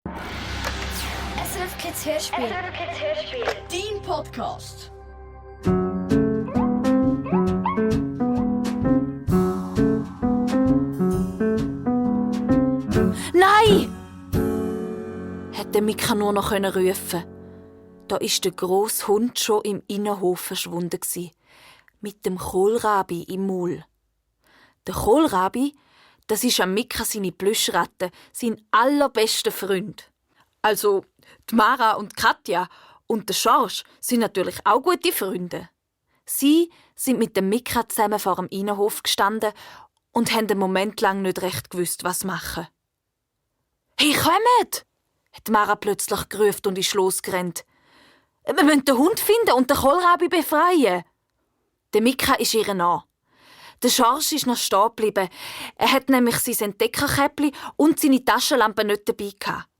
SRF Kids Hörspiel. SRF Kids Hörspiel. Dein Podcast. Nein! Hätte Mika nur noch rufen. Da war der grosse Hund schon im Innenhof verschwunden. Mit dem Kohlrabi im Maul. Der Kohlrabi, das ist am Mika seine Plüschratte, sein allerbester Freund. Also, die Mara und Katja und der Schorsch sind natürlich auch gute Freunde. Sie sind mit dem Mika zusammen vor dem Innenhof gestanden und haben einen Moment lang nicht recht gewusst, was machen. «Hey, kommt!» hat Mara plötzlich gerufen und ist losgerannt. «Wir müssen den Hund finden und den Kohlrabi befreien!» Der Mika ist ihr nach. Der Schorsch ist noch stehen geblieben. Er hat nämlich sein Entdeckerkäppli und seine Taschenlampe nicht dabei gehabt.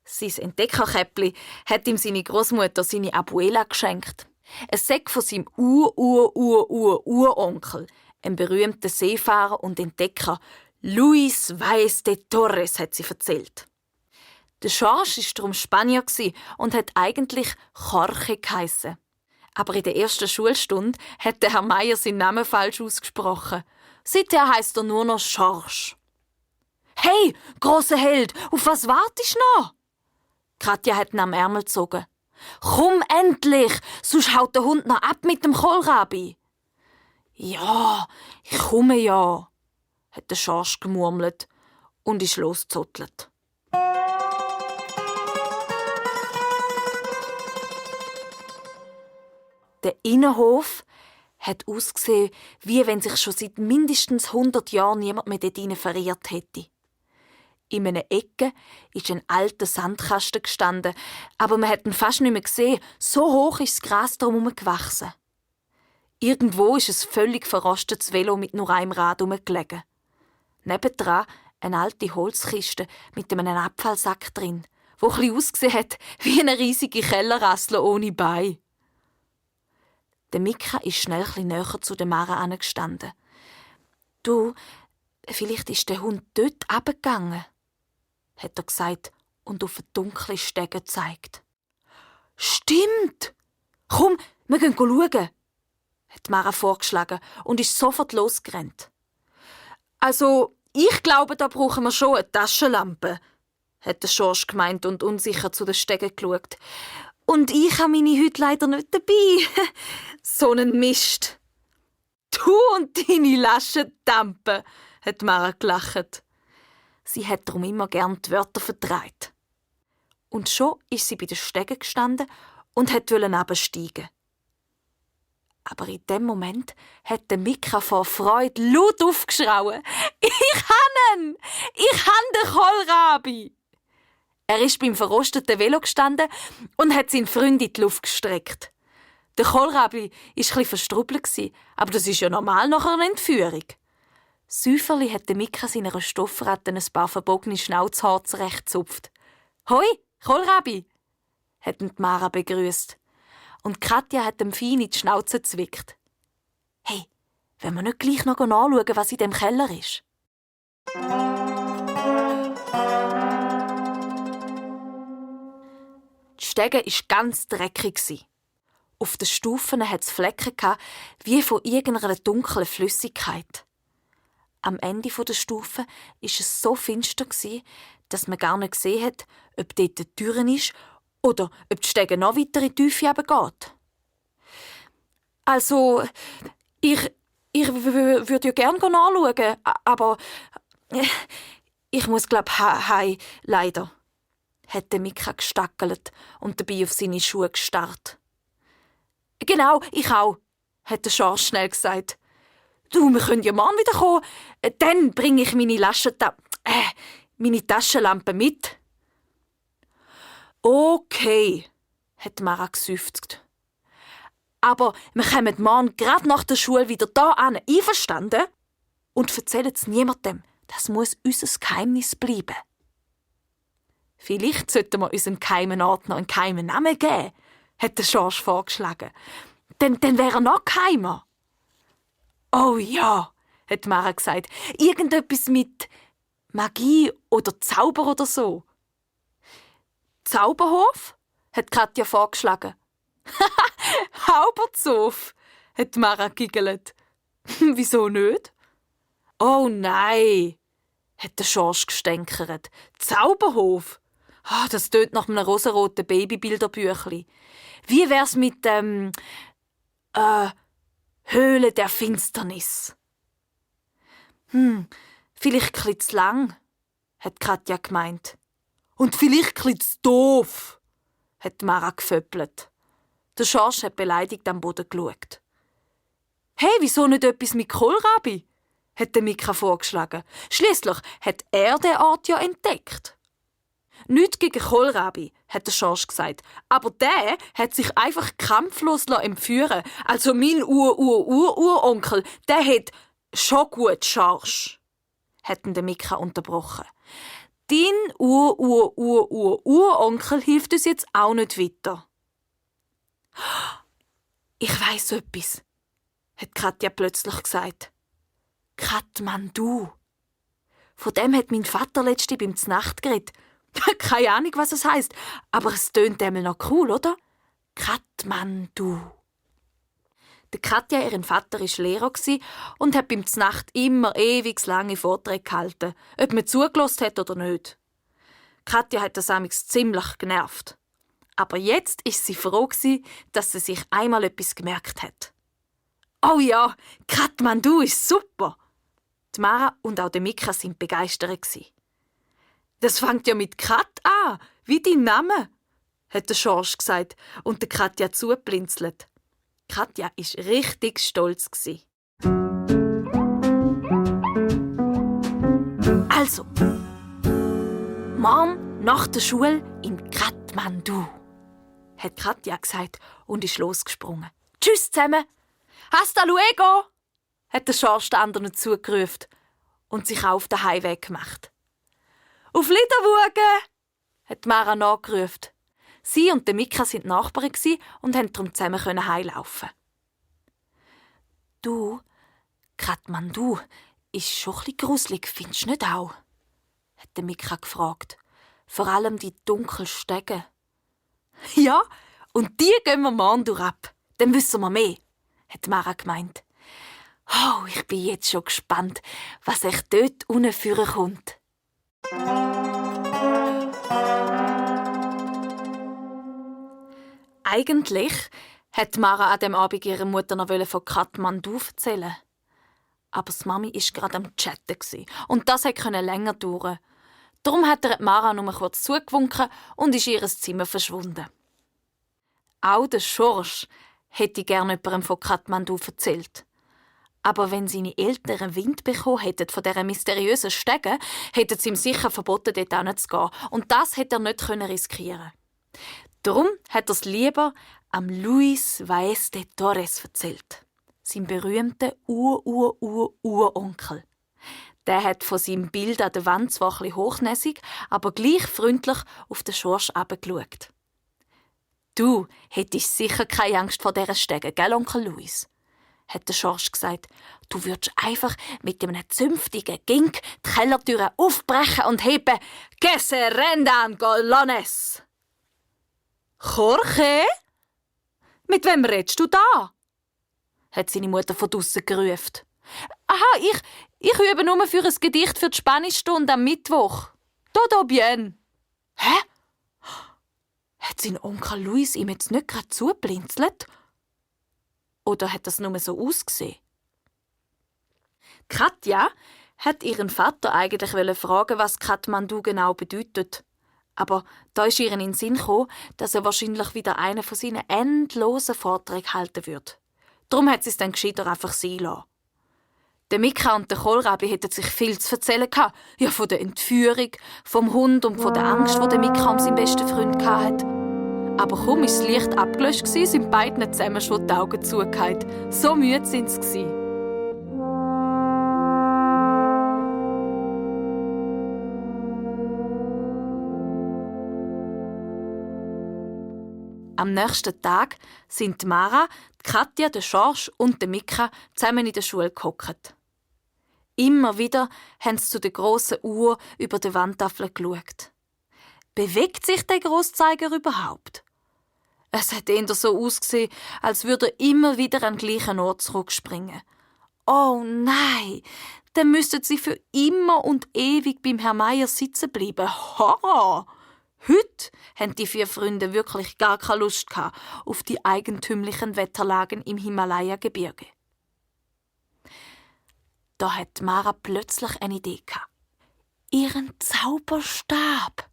Sein Entdeckerkäppli hat ihm seine Großmutter, seine Abuela, geschenkt. Ein Säck von seinem Uronkel, einem berühmten Seefahrer und Entdecker, Luis Valles de Torres, hat sie erzählt. Der Schorsch war darum Spanier und hat eigentlich Jorge geheissen. Aber in der ersten Schulstunde hat der Herr Meier seinen Namen falsch ausgesprochen. Seither heisst er nur noch Schorsch. «Hey, grosser Held, auf was wartest du noch?» Katja hat ihn am Ärmel gezogen. «Komm endlich, sonst haut der Hund noch ab mit dem Kohlrabi!» «Ja, ich komme ja!» hat der Schorsch gemurmelt und ist losgezottelt. Der Innenhof hat ausgesehen, wie wenn sich schon seit mindestens 100 Jahren niemand mehr dort hinein verirrt hätte. In einer Ecke ist ein alter Sandkasten gestanden, aber man hat ihn fast nicht mehr gesehen, so hoch ist das Gras drumherum gewachsen. Irgendwo ist ein völlig verrostetes Velo mit nur einem Rad herumgelegen. Nebendran eine alte Holzkiste mit einem Abfallsack drin, wo ein bisschen ausgesehen hat wie eine riesige Kellerrassel ohne Bein. Der Mika ist schnell etwas näher zu der Mara angestanden. «Du, vielleicht ist der Hund dort runtergegangen», hat er gesagt und auf eine dunkle Stege gezeigt. «Stimmt! Komm, wir gehen schauen», hat Mara vorgeschlagen und ist sofort losgerannt. «Also, ich glaube, da brauchen wir schon eine Taschenlampe», hat der Schorsch gemeint und unsicher zu den Stegen geschaut. «Und ich habe meine heute leider nicht dabei. So ein Mist.» «Du und deine Laschentampe», hat Mara gelacht. Sie hat darum immer gern die Wörter verdreht. Und schon ist sie bei den Stegen gestanden und wollte hinabsteigen. Aber in dem Moment hat der Mika vor Freude laut aufgeschrauen. «Ich habe ihn! Ich habe den Kohlrabi!» Er ist beim verrosteten Velo gestanden und hat seinen Freund in die Luft gestreckt. Der Kohlrabi war etwas verstrubbelt, aber das ist ja normal nach einer Entführung. Säuferli hat Mika seiner Stoffratte ein paar verbogene Schnauzhaare zurechtgezupft. «Hoi, Kohlrabi!» hat ihn Mara begrüßt. Und Katja hat dem fein in die Schnauze gezwickt. «Hey, wollen wir nicht gleich noch nachschauen, was in dem Keller ist?» Die Stege war ganz dreckig. Auf den Stufen hatte es Flecken wie von irgendeiner dunklen Flüssigkeit. Am Ende der Stufe war es so finster, dass man gar nicht gesehen hat, ob dort eine Tür ist oder ob die Stege noch weiter in die Tiefe runtergeht. «Also, ich würde ja gerne nachschauen, aber ich muss, heim, leider», hat Mika gestackelt und dabei auf seine Schuhe gestarrt. «Genau, ich auch», hat der Schorsch schnell gesagt. «Du, wir können ja morgen wieder kommen. Dann bringe ich meine Taschenlampe mit.» «Okay», hat Mara geseufzt. «Aber wir kommen morgen gerade nach der Schule wieder hier an. Einverstanden? Und erzählen es niemandem. Das muss unser Geheimnis bleiben.» «Vielleicht sollten wir unserem geheimen Ort noch einen geheimen Namen geben», hat der Schorsch vorgeschlagen. Dann wäre er noch geheimer. «Oh ja», hat Mara gesagt. «Irgendetwas mit Magie oder Zauber oder so.» Zauberhof? Hat Katja vorgeschlagen. Haubertshof, hat Mara giggelt. Wieso nicht? Oh nein, hat der Schorsch gestänkert. Zauberhof? Das tönt nach einem rosaroten Babybilderbüchli. Wie wär's mit dem Höhle der Finsternis? Vielleicht ein bisschen zu lang, hat Katja gemeint. Und vielleicht ein bisschen zu doof, hat Mara geföppelt. Der Schorsch hat beleidigt am Boden geschaut. Hey, wieso nicht etwas mit Kohlrabi? Hat der Mika vorgeschlagen. Schliesslich hat er den Ort ja entdeckt. Nichts gegen Kohlrabi, hat der Schorsch gesagt. Aber der hat sich einfach kampflos entführen. Also mein Uronkel, der hat schon gut Schorsch, hat der Mika unterbrochen. Dein Uronkel hilft uns jetzt auch nicht weiter. Ich weiss etwas, hat Katja plötzlich gesagt. Kathmandu. Von dem hat mein Vater letzte beim Znacht geredet. Keine Ahnung, was es heisst, aber es tönt einmal noch cool, oder? Kathmandu. Der Katja, ihren Vater, war Lehrer und hat beim Znacht immer ewig lange Vorträge gehalten, ob man zugelassen hat oder nicht. Katja hat das amigs ziemlich genervt. Aber jetzt ist sie froh, dass sie sich einmal etwas gemerkt hat. Oh ja, Kathmandu ist super! Die Mara und auch der Mika sind begeistert. Das fängt ja mit Kat an, wie dein Name, hat der Schorsch gesagt und der Katja zublinzelt. Katja war richtig stolz. Also, Mom nach der Schule in Kathmandu, hat Katja gesagt und ist losgesprungen. Tschüss zusammen! Hasta luego! Hat der Schorsch den anderen zugerufen und sich auf den Heimweg gemacht. Auf Liederwogen! Hat Mara nachgerufen. Sie und der Mika sind Nachbarn und konnten darum zusammen heimlaufen. Du, Kathmandu, ist schon ein bisschen gruselig, findest du nicht auch? Hat der Mika gefragt. Vor allem die dunklen Stege. Ja, und die gehen wir morgen ab. Dann wissen wir mehr, hat Mara gemeint. Oh, ich bin jetzt schon gespannt, was euch dort unten führen kommt. Eigentlich hat Mara an dem Abend ihrer Mutter noch von Kathmandu erzählen. Aber die Mami war gerade am Chatten und das konnte länger dauern. Darum hat Mara nur kurz zugewunken und ist in ihr Zimmer verschwunden. Auch der Schorsch hätte gerne jemandem von Kathmandu erzählt. Aber wenn seine Eltern Wind bekommen hätten von dieser mysteriösen Stege, hätten sie ihm sicher verboten, dort hinzugehen. Und das hätte er nicht riskieren. Darum hat er es lieber am Luis Vaez de Torres erzählt, seinem berühmten Uronkel. Der hat von seinem Bild an der Wand zwar ein bisschen hochnäsig, aber gleich freundlich auf den Schorsch herabgeschaut. Du hättest sicher keine Angst vor dieser Stege, gell, Onkel Luis? Hat der Schorsch gesagt. Du würdest einfach mit einem zünftigen Gink die Kellertüre aufbrechen und heben «Que se rendan, Golones!» «Jorge? Mit wem redest du da?» hat seine Mutter von draussen gerufen. «Aha, ich übe nur für ein Gedicht für die Spanischstunde am Mittwoch. Todo bien!» «Hä? Hat sein Onkel Luis ihm jetzt nicht gerade zublinzelt? Oder hat das nur so ausgesehen?» Katja hat ihren Vater eigentlich fragen, was Kathmandu genau bedeutet. Aber da ist ihr in den Sinn gekommen, dass er wahrscheinlich wieder einen von seinen endlosen Vorträgen halten würde. Darum hat sie es dann gescheiter einfach sein lassen. Der Mika und der Kohlrabi hätten sich viel zu erzählen gehabt. Ja, von der Entführung, vom Hund und von der Angst, die der Mika um seinen besten Freund hatte. Aber kaum war das Licht abgelöscht, sind beiden zusammen schon die Augen zugefallen. So müde waren sie. Am nächsten Tag sind Mara, Katja, der Schorsch und der Mika zusammen in der Schule gehockt. Immer wieder haben sie zu der grossen Uhr über der Wandtafel geschaut. Bewegt sich der Grosszeiger überhaupt? Es hat eher so ausgesehen, als würde er immer wieder an den gleichen Ort zurückspringen. Oh nein, dann müssten sie für immer und ewig beim Herrn Meier sitzen bleiben. Horror! Heute haben die 4 Freunde wirklich gar keine Lust auf die eigentümlichen Wetterlagen im Himalaya-Gebirge. Da hat Mara plötzlich eine Idee gehabt. Ihren Zauberstab.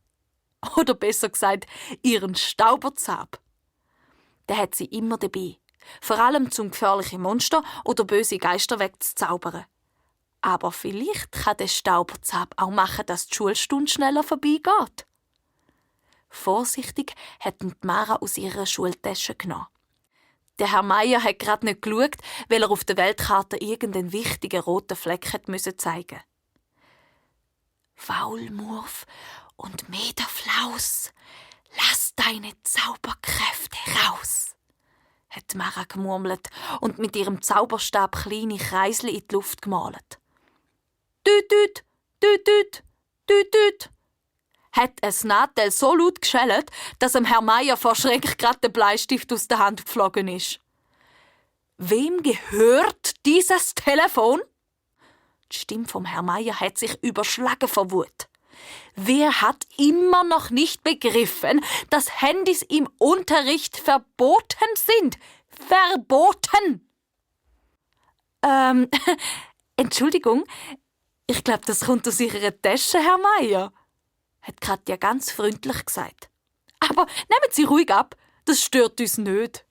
Oder besser gesagt, ihren Stauberzab. Den hat sie immer dabei. Vor allem zum gefährliche Monster oder böse Geister wegzuzaubern. Aber vielleicht kann der Stauberzab auch machen, dass die Schulstunde schneller vorbeigeht. Vorsichtig hat Mara aus ihrer Schultasche genommen. Der Herr Meier hat gerade nicht geschaut, weil er auf der Weltkarte irgendeinen wichtigen roten Fleck zeigen musste. Faulmurf und Meterflaus, lass deine Zauberkräfte raus, hat Mara gemurmelt und mit ihrem Zauberstab kleine Kreisel in die Luft gemalt. Tüt, tüt, tüt, tüt, tüt, tüt, hat ein Nadel so laut geschellt, dass dem Herr Meier vor Schreck gerade der Bleistift aus der Hand geflogen ist. Wem gehört dieses Telefon? Die Stimme vom Herrn Meier hat sich überschlagen vor Wut. Wer hat immer noch nicht begriffen, dass Handys im Unterricht verboten sind? Verboten! Entschuldigung, ich glaube, das kommt aus Ihrer Tasche, Herr Meier, hat Katja ganz freundlich gesagt. Aber nehmen Sie ruhig ab, das stört uns nicht.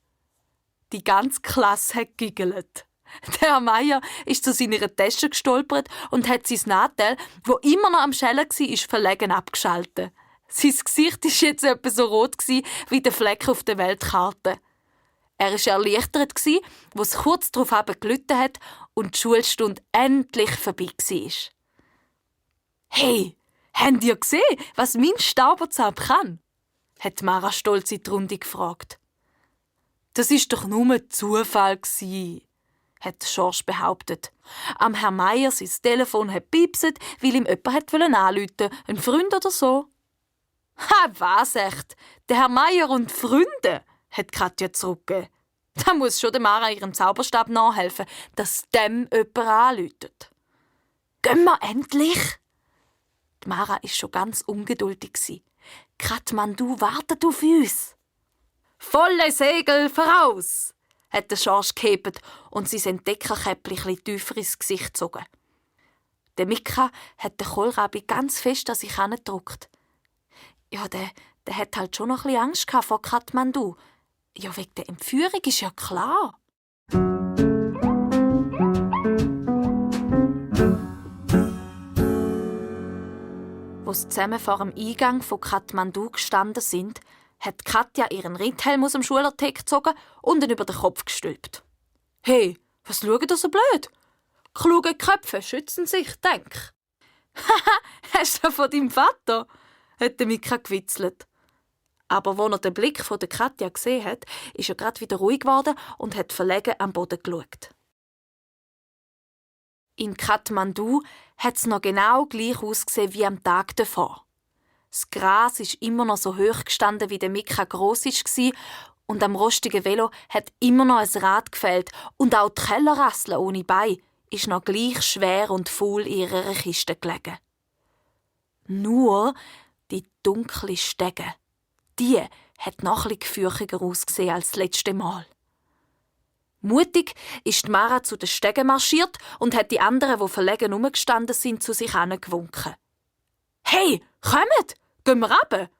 Die ganze Klasse hat giggelt. Der Herr Meier ist zu seiner Tasche gestolpert und hat sein Nadel, wo immer noch am Schellen war, verlegen abgeschaltet. Sein Gesicht war jetzt etwa so rot wie der Fleck auf der Weltkarte. Er war erleichtert, als es kurz darauf gelitten hat und die Schulstunde endlich vorbei war. «Hey, habt ihr gesehen, was mein Stauberzab kann?» hat Mara stolz in die Runde gefragt. «Das war doch nur Zufall», hat Schorsch behauptet. Am Herrn Meier sein Telefon hat piepset, weil ihm jemand anrufen wollte. Ein Freund oder so. «Ha, was echt? Der Herr Meier und Freunde?» hat Katja zurückgegeben. Da muss schon der Mara ihrem Zauberstab nachhelfen, dass dem jemand anruft. «Gehen wir endlich?» Die Mara war schon ganz ungeduldig. «Kathmandu wartet auf uns!» «Volle Segel voraus!» hat der Schorsch gehebt und sein Entdeckerkäppchen tiefer ins Gesicht gezogen. Der Mika hat den Kohlrabi ganz fest an sich herangedrückt. Ja, der hat halt schon noch ein bisschen Angst vor Kathmandu. Ja, wegen der Entführung ist ja klar. Als sie zusammen vor dem Eingang von Kathmandu gestanden sind, hat Katja ihren Ritthelm aus dem Schulartikel gezogen und ihn über den Kopf gestülpt. «Hey, was schaut ihr so blöd? Kluge Köpfe schützen sich, denk!» «Haha, hast du von deinem Vater?» hat Mika gewitzelt. Aber als er den Blick von der Katja gesehen hat, ist er gerade wieder ruhig geworden und hat verlegen am Boden geschaut. In Kathmandu hat es noch genau gleich ausgesehen wie am Tag davor. Das Gras ist immer noch so hoch gestanden, wie der Mika gross war, und am rostigen Velo hat immer noch ein Rad gefehlt und auch die Kellerrassel ohne Bein ist noch gleich schwer und faul in ihrer Kiste gelegen. Nur die dunkle Stege, die hat noch ein bisschen gefürchiger ausgesehen als das letzte Mal. Mutig ist Mara zu den Stegen marschiert und hat die anderen, die verlegen herumgestanden sind, zu sich gewunken. «Hey, kommt! Gehen wir runter!»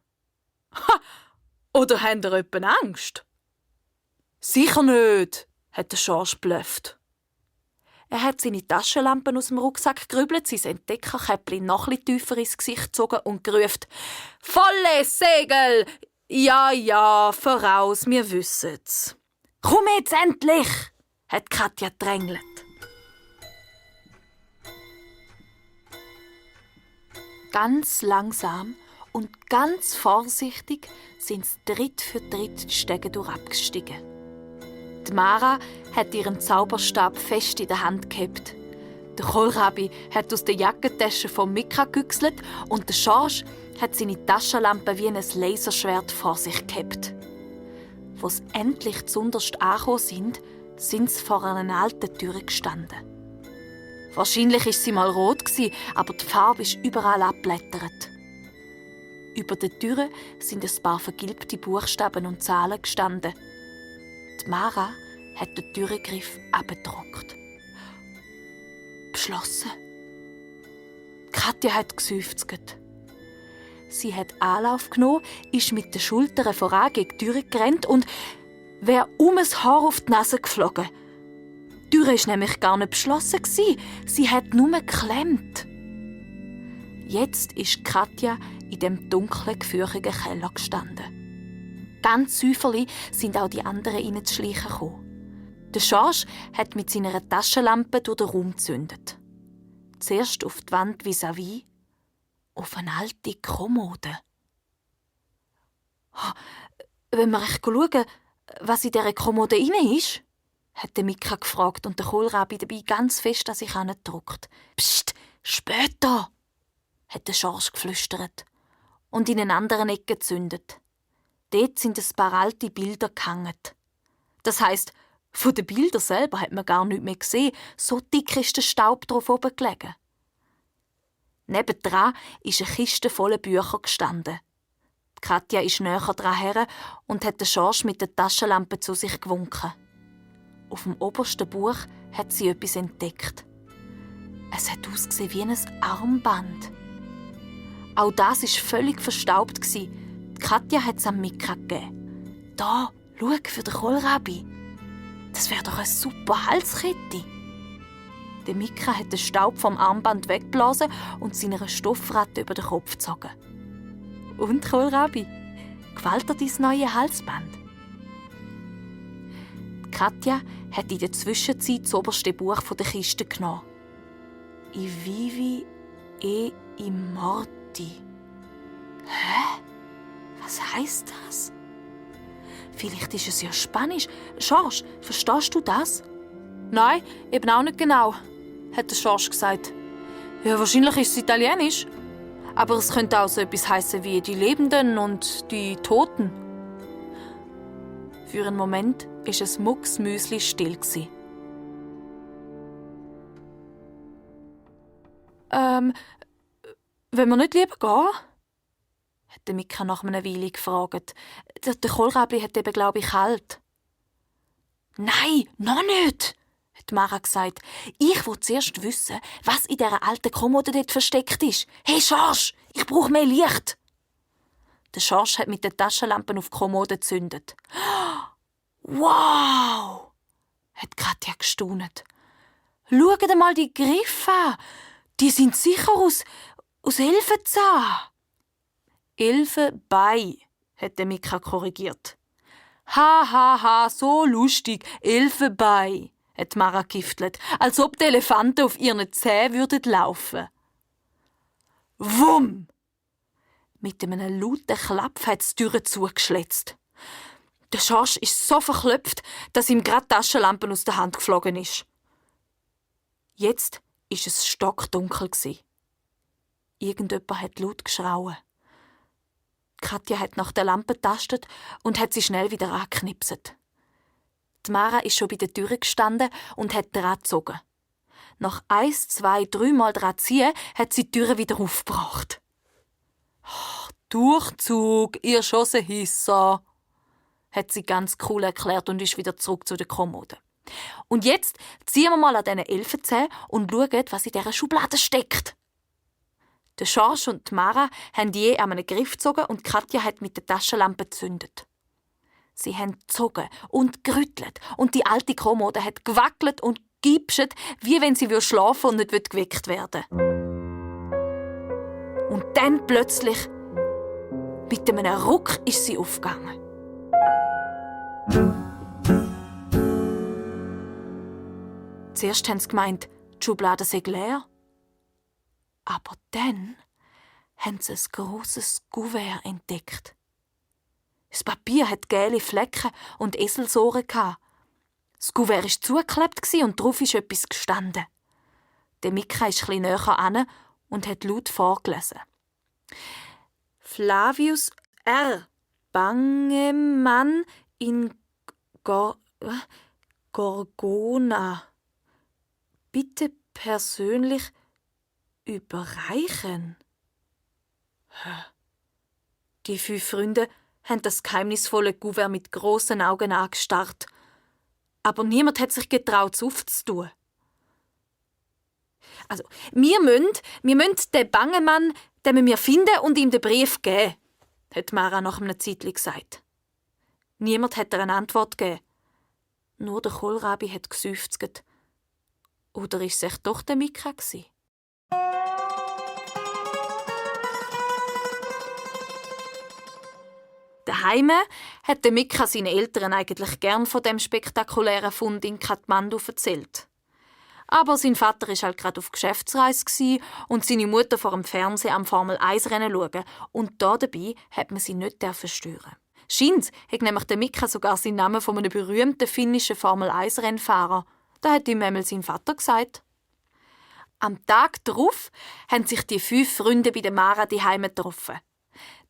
«Ha! Oder habt ihr etwa Angst?» «Sicher nicht!» hat der Schorsch blöfft. Er hat seine Taschenlampen aus dem Rucksack gerübelt, sein Entdeckerkäppchen noch etwas tiefer ins Gesicht gezogen und gerufen: «Volle Segel! Ja, voraus, wir wissen's!» «Komm jetzt endlich!» hat Katja gedrängelt. Ganz langsam und ganz vorsichtig sind sie Tritt für Tritt die Stege durchabgestiegen. Die Mara hat ihren Zauberstab fest in der Hand gehabt. Der Kohlrabi hat aus der Jackentasche vom Mika gegüchselt und der Schorsch hat seine Taschenlampe wie ein Laserschwert vor sich gehabt. Als sie endlich zunderst angekommen sind sie vor einer alten Tür gestanden. Wahrscheinlich war sie mal rot, aber die Farbe ist überall abgeblättert. Über der Tür sind ein paar vergilbte Buchstaben und Zahlen gestanden. Die Mara hat den Türgriff abgedruckt. Beschlossen. Katja hat geseufzt. Sie hat Anlauf genommen, ist mit den Schultern voran gegen die Tür gerannt und wäre um ein Haar auf die Nase geflogen. Die Tür war nämlich gar nicht beschlossen. Sie hat nur geklemmt. Jetzt ist Katja in dem dunklen, gefürchigen Keller gestanden. Ganz säuferlich sind auch die anderen reinzuschleichen gekommen. Der Schorsch hat mit seiner Taschenlampe durch den Raum gezündet. Zuerst auf die Wand vis-à-vis, auf eine alte Kommode. Wenn wir echt schauen, was in dieser Kommode rein ist, hat Mika gefragt und der Kohlrabi dabei ganz fest an sich herangedrückt. «Psst, später!» hat der Schorsch geflüstert und in eine andere Ecke gezündet. Dort sind ein paar alte Bilder gehangen. Das heisst, von den Bildern selber hat man gar nichts mehr gesehen, so dick ist der Staub drauf oben gelegen. Nebendran ist eine Kiste voller Bücher gestanden. Katja ist näher dran her und hat den Schorsch mit der Taschenlampe zu sich gewunken. Auf dem obersten Buch hat sie etwas entdeckt. Es hat ausgesehen wie ein Armband. Auch das war völlig verstaubt. Katja hat es an Mika gegeben. «Da, schau, für den Kohlrabi. Das wäre doch eine super Halskette.» Der Mika hat den Staub vom Armband weggeblasen und seiner Stoffratte über den Kopf gezogen. «Und, Kohlrabi, gefällt dir dein neues Halsband?» Katja hat in der Zwischenzeit das oberste Buch von der Kiste genommen. «I vivi e i morti.» Hä? Was heisst das? Vielleicht ist es ja Spanisch. Schorsch, verstehst du das? Nein, eben auch nicht genau, hat der Schorsch gesagt. Ja, wahrscheinlich ist es Italienisch. Aber es könnte auch so etwas heißen wie die Lebenden und die Toten. Für einen Moment war es mucksmüsli still. Wenn wir nicht lieber gehen? Hat Mika nach einer Weile gefragt. Der Kohlrabi hat eben, glaube ich, kalt. Nein, noch nicht, hat Mara gesagt. Ich will zuerst wissen, was in dieser alten Kommode dort versteckt ist. Hey, Schorsch, ich brauche mehr Licht. Der Schorsch hat mit der Taschenlampe auf die Kommode gezündet. Wow, hat Katja gestaunt. Schau dir mal die Griffe an. Die sind sicher aus Elfenzahn. Elfenbein, hat Mika korrigiert. Ha, ha, ha, so lustig, Elfenbein, hat Mara giftelt, als ob die Elefanten auf ihren Zähnen laufen würden. Wumm! Mit einem lauten Klapp hat die Tür zugeschlitzt. Der Schorsch ist so verklopft, dass ihm gerade die Taschenlampe aus der Hand geflogen ist. Jetzt war es stockdunkel. Irgendjemand hat laut geschrauen. Katja hat nach der Lampe getastet und hat sie schnell wieder angeknipset. Die Mara ist schon bei der Tür gestanden und hat dran gezogen. Nach 1, 2, 3 Mal dran ziehen, hat sie die Tür wieder aufgebracht. Oh, Durchzug, ihr Schossenhisser, hat sie ganz cool erklärt und ist wieder zurück zu der Kommode. Und jetzt ziehen wir mal an diesen Elfenzähnen und schauen, was in dieser Schublade steckt. Der Schorsch und die Mara haben je an einem Griff gezogen und Katja hat mit der Taschenlampe gezündet. Sie haben gezogen und gerüttelt und die alte Kommode hat gewackelt und gipschet, wie wenn sie schlafen und nicht geweckt werden. Und dann plötzlich, mit einem Ruck, ist sie aufgegangen. Zuerst haben sie gemeint, die Schublade sei leer. Aber dann haben sie ein grosses Kuvert entdeckt. Das Papier hat gelbe Flecken und Eselsohren. Das Kuvert war zugeklebt und darauf ist etwas gestanden. Der Mika ist etwas näher an und hat laut vorgelesen. Flavius R. Bangemann in Gorgona. Bitte persönlich überreichen. Die 5 Freunde haben das geheimnisvolle Kuvert mit grossen Augen angestarrt. Aber niemand hat sich getraut, es aufzutun. Also, wir müssen den Bangemann finden und ihm den Brief geben, hat Mara nach einer Zeit gesagt. Niemand hat ihr eine Antwort gegeben. Nur der Kohlrabi hat geseufzt. Oder war es echt doch der Mika? Daheim hat der Mika seinen Eltern eigentlich gern von dem spektakulären Fund in Kathmandu erzählt. Aber sein Vater war halt gerade auf Geschäftsreise und seine Mutter vor dem Fernsehen am Formel-1-Rennen schauen. Und dabei hat man sie nicht stören. Scheint hat nämlich der Mika sogar seinen Namen von einem berühmten finnischen Formel-1-Rennfahrer. Das hat ihm einmal sein Vater gesagt. Am Tag darauf haben sich die 5 Freunde bei der Mara daheim getroffen.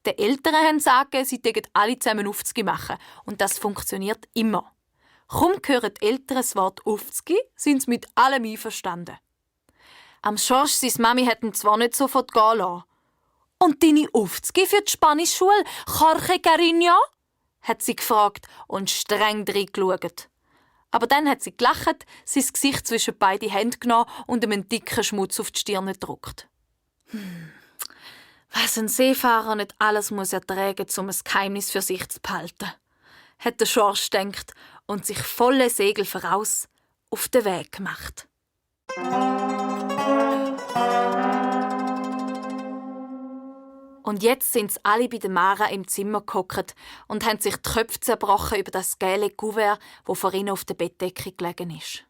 Die Eltern haben gesagt, sie täten alle zusammen Ufzgi machen. Und das funktioniert immer. Kaum hören die Eltern das Wort Ufzgi, sind sie mit allem einverstanden. Am Schorsch, seine Mami, hat ihn zwar nicht sofort gehen lassen. «Und deine Ufzgi für die Spanischschule, Jorge Cariño?» hat sie gefragt und streng reingeschaut. Aber dann hat sie gelacht, sein Gesicht zwischen beide Händen genommen und ihm einen dicken Schmutz auf die Stirn gedruckt. Was ein Seefahrer nicht alles muss ertragen, um ein Geheimnis für sich zu behalten, hat der Schorsch gedacht und sich volle Segel voraus auf den Weg gemacht. Und jetzt sind sie alle bei der Mara im Zimmer gehockt und haben sich die Köpfe zerbrochen über das gelbe Kuvert, das vor ihnen auf der Bettdecke gelegen ist.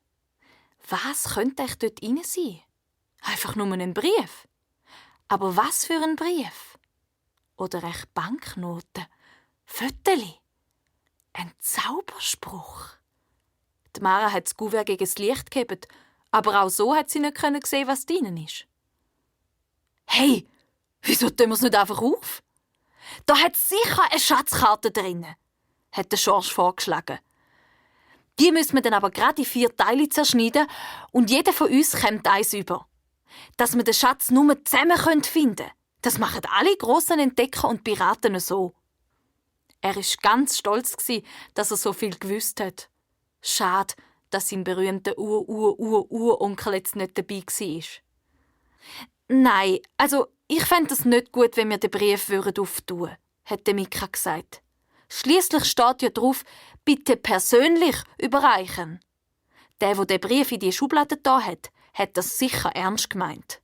Was könnte echt dort rein sein? Einfach nur ein Brief. Aber was für ein Brief? Oder echt Banknoten? Föteli? Ein Zauberspruch? Die Mara hat das Kuvert gegen das Licht gegeben, aber auch so hat sie nicht sehen, was drinnen ist. Hey! Wieso tun wir es nicht einfach auf? Da hat sicher eine Schatzkarte drin, hat der Schorsch vorgeschlagen. Die müssen wir dann aber gerade in 4 Teile zerschneiden und jeder von uns kommt eins über. Dass wir den Schatz nur zusammen finden können, das machen alle grossen Entdecker und Piraten so. Er war ganz stolz, dass er so viel gewusst hat. Schade, dass sein berühmter Uronkel jetzt nicht dabei war. Nein, also ich fände es nicht gut, wenn wir den Brief auftun würden, hat Mika gesagt. Schliesslich steht ja drauf, bitte persönlich überreichen. Der den Brief in die Schublade da hat das sicher ernst gemeint.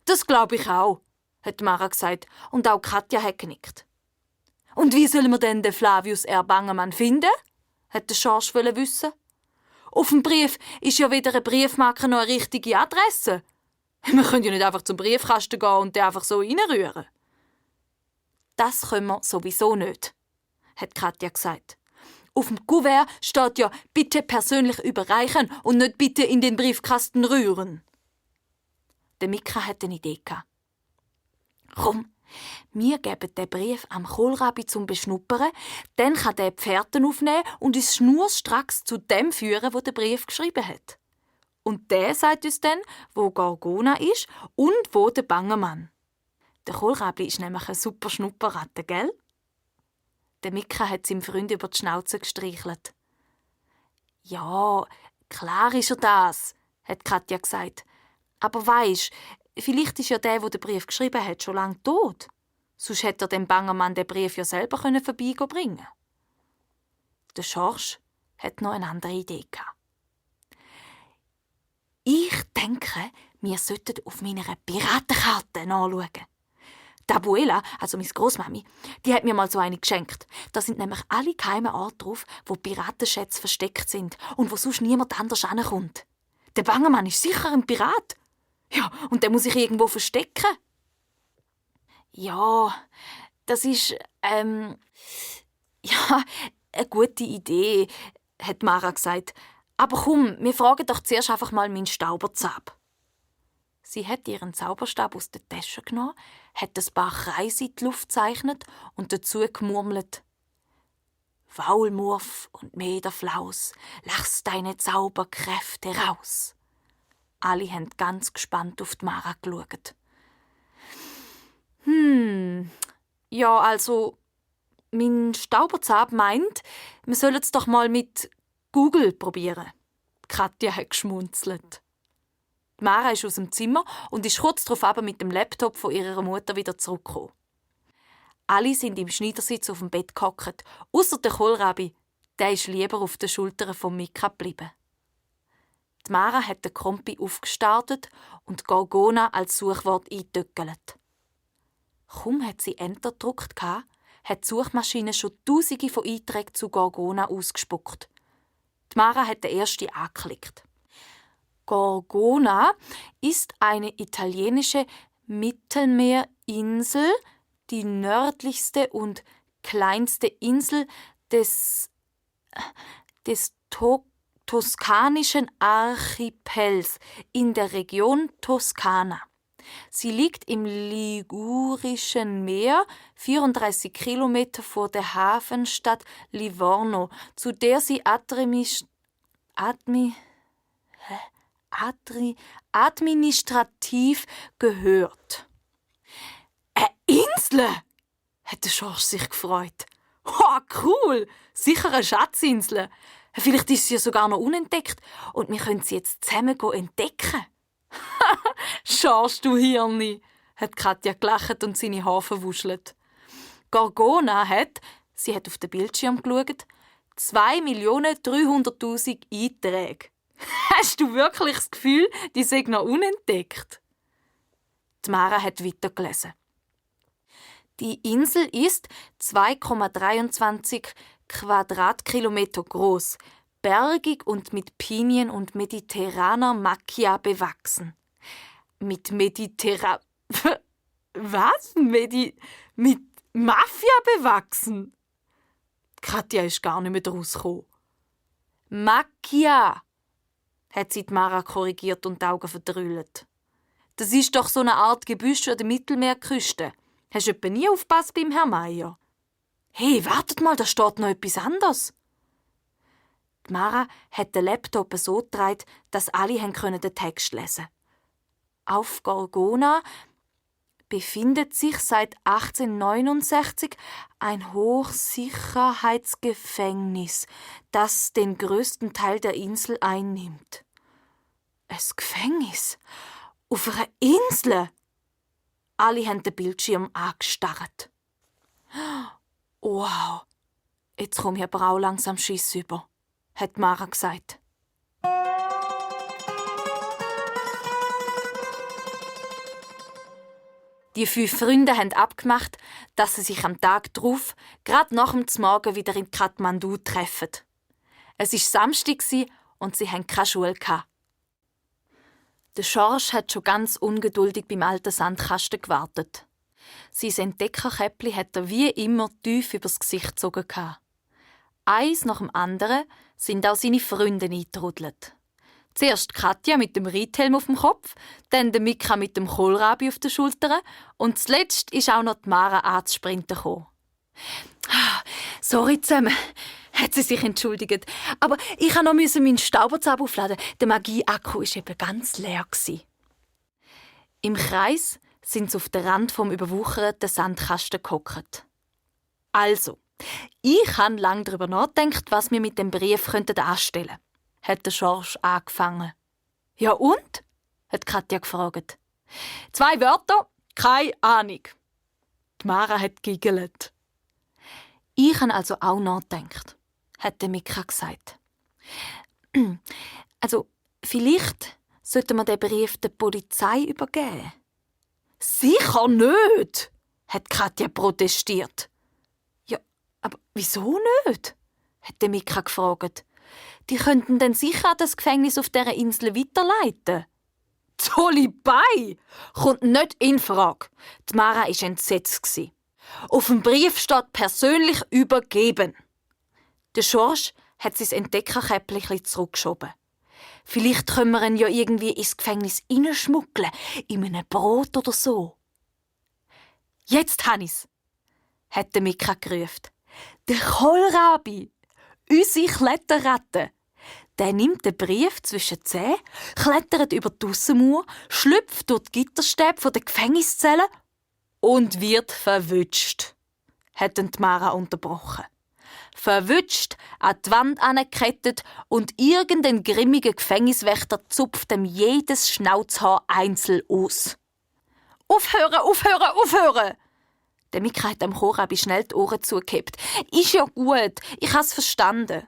Das glaube ich auch, hat Mara gesagt, und auch Katja hat genickt. Und wie sollen wir denn den Flavius R. Bangemann finden? Hat der Schorsch wissen. Auf dem Brief ist ja weder eine Briefmarke noch eine richtige Adresse. Wir können ja nicht einfach zum Briefkasten gehen und den einfach so reinrühren. Das können wir sowieso nicht, hat Katja gesagt. Auf dem Kuvert steht ja «Bitte persönlich überreichen» und nicht «Bitte in den Briefkasten rühren». Der Mika hat eine Idee gehabt. Komm, wir geben den Brief am Kohlrabi zum Beschnuppern, dann kann der die Fährten aufnehmen und uns schnurstracks zu dem führen, wo der Brief geschrieben hat. Und der sagt uns dann, wo Gorgona ist und wo der Bangemann. Der Kohlrabi ist nämlich eine super Schnupperratte, gell? Der Mika hat seinem Freund über die Schnauze gestreichelt. «Ja, klar ist er das», hat Katja gesagt. «Aber weisst, vielleicht ist ja der den Brief geschrieben hat, schon lange tot. Sonst hätte er dem Bangemann den Brief ja selber vorbeibringen. Der Schorsch hat noch eine andere Idee gehabt. «Ich denke, wir sollten auf meiner Piratenkarte nachschauen. Die Abuela, also meine Grossmami, die hat mir mal so eine geschenkt. Da sind nämlich alle geheimen Orte drauf, wo Piratenschätze versteckt sind und wo sonst niemand anders hinkommt. Der Bangemann ist sicher ein Pirat. Ja, und der muss sich irgendwo verstecken.» «Ja, das ist, eine gute Idee», hat Mara gesagt. «Aber komm, wir fragen doch zuerst einfach mal meinen Stauberzab.» Sie hat ihren Zauberstab aus der Tasche genommen, hat ein paar Kreise in die Luft gezeichnet und dazu gemurmelt: Faulmurf und Mederflaus, lass deine Zauberkräfte raus. Alle haben ganz gespannt auf die Mara geschaut. Ja, also, mein Stauberzab meint, wir sollen es doch mal mit Google probieren. Katja hat geschmunzelt. Mara ist aus dem Zimmer und ist kurz darauf mit dem Laptop von ihrer Mutter wieder zurückgekommen. Alle sind im Schneidersitz auf dem Bett gehockt, ausser der Kohlrabi. Der ist lieber auf den Schultern von Mika geblieben. Die Mara hat den Kompi aufgestartet und Gorgona als Suchwort eingetöckelt. Kaum hat sie Enter gedrückt, hat die Suchmaschine schon Tausende von Einträgen zu Gorgona ausgespuckt. Die Mara hat den ersten angeklickt. Gorgona ist eine italienische Mittelmeerinsel, die nördlichste und kleinste Insel des toskanischen Archipels in der Region Toskana. Sie liegt im Ligurischen Meer, 34 Kilometer vor der Hafenstadt Livorno, zu der sie administrativ gehört. «Eine Insel!» hat der Schorsch sich gefreut. «Oh, cool! Sicher eine Schatzinsel. Vielleicht ist sie ja sogar noch unentdeckt und wir können sie jetzt zusammen entdecken.» «Schorsch, du Hirni!» hat Katja gelacht und seine Haare verwuschelt. Gorgona hat, sie hat auf den Bildschirm geschaut, 2.300.000 Einträge. Hast du wirklich das Gefühl, die sei noch unentdeckt? Die Mara hat weitergelesen. Die Insel ist 2,23 Quadratkilometer groß, bergig und mit Pinien und mediterraner Macchia bewachsen. Mit Was? Mit Mafia bewachsen? Katja ist gar nicht mehr draus gekommen. Macchia, hat sie die Mara korrigiert und die Augen verdrüllt. Das ist doch so eine Art Gebüsch an der Mittelmeerküste. Hast du etwa nie aufgepasst beim Herrn Meier? Hey, wartet mal, da steht noch etwas anderes. Die Mara hat den Laptop so gedreht, dass alle den Text lesen konnten. Auf Gorgona befindet sich seit 1869 ein Hochsicherheitsgefängnis, das den größten Teil der Insel einnimmt. Ein Gefängnis? Auf einer Insel? Alle haben den Bildschirm angestarrt. Wow, jetzt komme ich aber auch langsam Schiss über, hat Mara gesagt. Die 5 Freunde haben abgemacht, dass sie sich am Tag darauf, gerade nach dem Morgen, wieder in Kathmandu treffen. Es war Samstag und sie hatten keine Schule. Der Schorsch hat schon ganz ungeduldig beim alten Sandkasten gewartet. Sein Entdeckerkäppli hat er wie immer tief übers Gesicht gezogen. Eins nach dem anderen sind auch seine Freunde eingetrudelt. Zuerst Katja mit dem Reithelm auf dem Kopf, dann der Mika mit dem Kohlrabi auf den Schultern und zuletzt ist auch noch die Mara anzusprinten gekommen. «Sorry zusammen», hat sie sich entschuldigt. «Aber ich musste noch meinen Stauberzauber aufladen. Der Magie-Akku war eben ganz leer.» Im Kreis sind sie auf den Rand vom überwucherten Sandkasten gehockt. «Also, ich habe lange darüber nachgedacht, was wir mit dem Brief anstellen könnten», hat der Schorsch angefangen. «Ja und?» hat Katja gefragt. 2 Wörter, keine Ahnung. Die Mara hat giggelt. «Ich habe also auch nachgedacht», hat der Mika gesagt. «Also, vielleicht sollten wir den Brief der Polizei übergeben.» «Sicher nicht!» hat Katja protestiert. «Ja, aber wieso nicht?» hat der Mika gefragt. «Die könnten dann sicher das Gefängnis auf dieser Insel weiterleiten.» «Zolibei! Kommt nicht in Frage!» Die Mara war entsetzt. «Auf dem Brief steht persönlich übergeben.» Der Schorsch hat sein Entdeckerkäppchen zurückgeschoben. «Vielleicht können wir ihn ja irgendwie ins Gefängnis hineinschmuggeln, in einem Brot oder so.» Jetzt han i's, hat Mika gerufen. Der Kohlrabi, unsere Kletterratte. Der nimmt den Brief zwischen die Zähne, klettert über die Aussenmauer, schlüpft durch die Gitterstäbe der Gefängniszelle und wird verwünscht, hat Mara unterbrochen. Verwünscht, an die Wand angekettet und irgendein grimmiger Gefängniswächter zupft ihm jedes Schnauzhaar einzeln aus. «Aufhören, aufhören, aufhören!» Der Mika hat dem Kohlrabi schnell die Ohren zugehabt. «Ist ja gut, ich has verstanden.»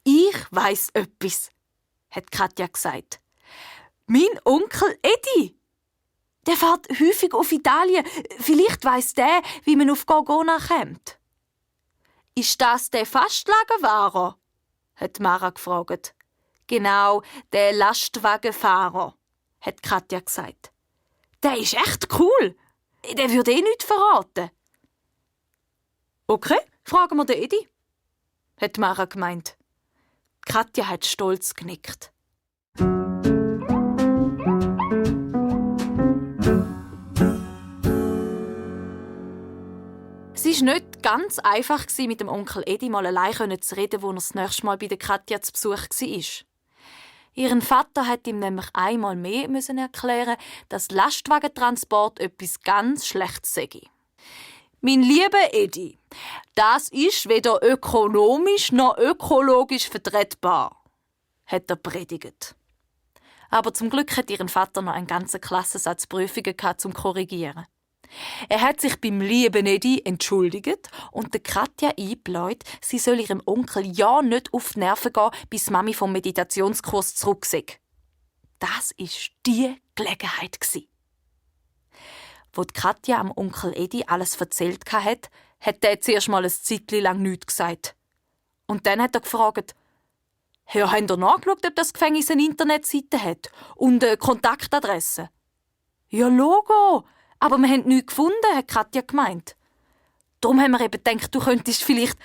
«Ich weiss öppis», hat Katja gesagt. «Mein Onkel Edi. Der fährt häufig auf Italien. Vielleicht weiss der, wie man auf Gorgona kommt.» «Ist das der Fastwagenfahrer?» hat Mara gefragt. «Genau, der Lastwagenfahrer», hat Katja gesagt. «Der ist echt cool. Der würde nichts verraten.» «Okay, fragen wir den Edi», hat Mara gemeint. Katja hat stolz genickt. Es war nicht ganz einfach, mit dem Onkel Edi mal allein zu reden, wo er das nächste Mal bei der Katja zu Besuch war. Ihren Vater hat ihm nämlich einmal mehr erklären, dass Lastwagentransport etwas ganz Schlechtes sei. «Mein lieber Edi, das ist weder ökonomisch noch ökologisch vertretbar», hat er predigt. Aber zum Glück hat ihren Vater noch einen ganzen Klassensatz Prüfungen zum Korrigieren. Er hat sich beim lieben Edi entschuldigt und der Katja eingebläut, sie soll ihrem Onkel ja nicht auf die Nerven gehen, bis Mami vom Meditationskurs zurück sei. Das war die Gelegenheit. Wo die Katja am Onkel Edi alles erzählt hat, hat er zuerst mal ein Zeitchen lang nichts gesagt. Und dann hat er gefragt, «Ja, habt ihr nachgeschaut, ob das Gefängnis eine Internetseite hat und eine Kontaktadresse?» «Ja, Logo, aber wir haben nichts gefunden», hat Katja gemeint. «Darum haben wir eben gedacht, du könntest vielleicht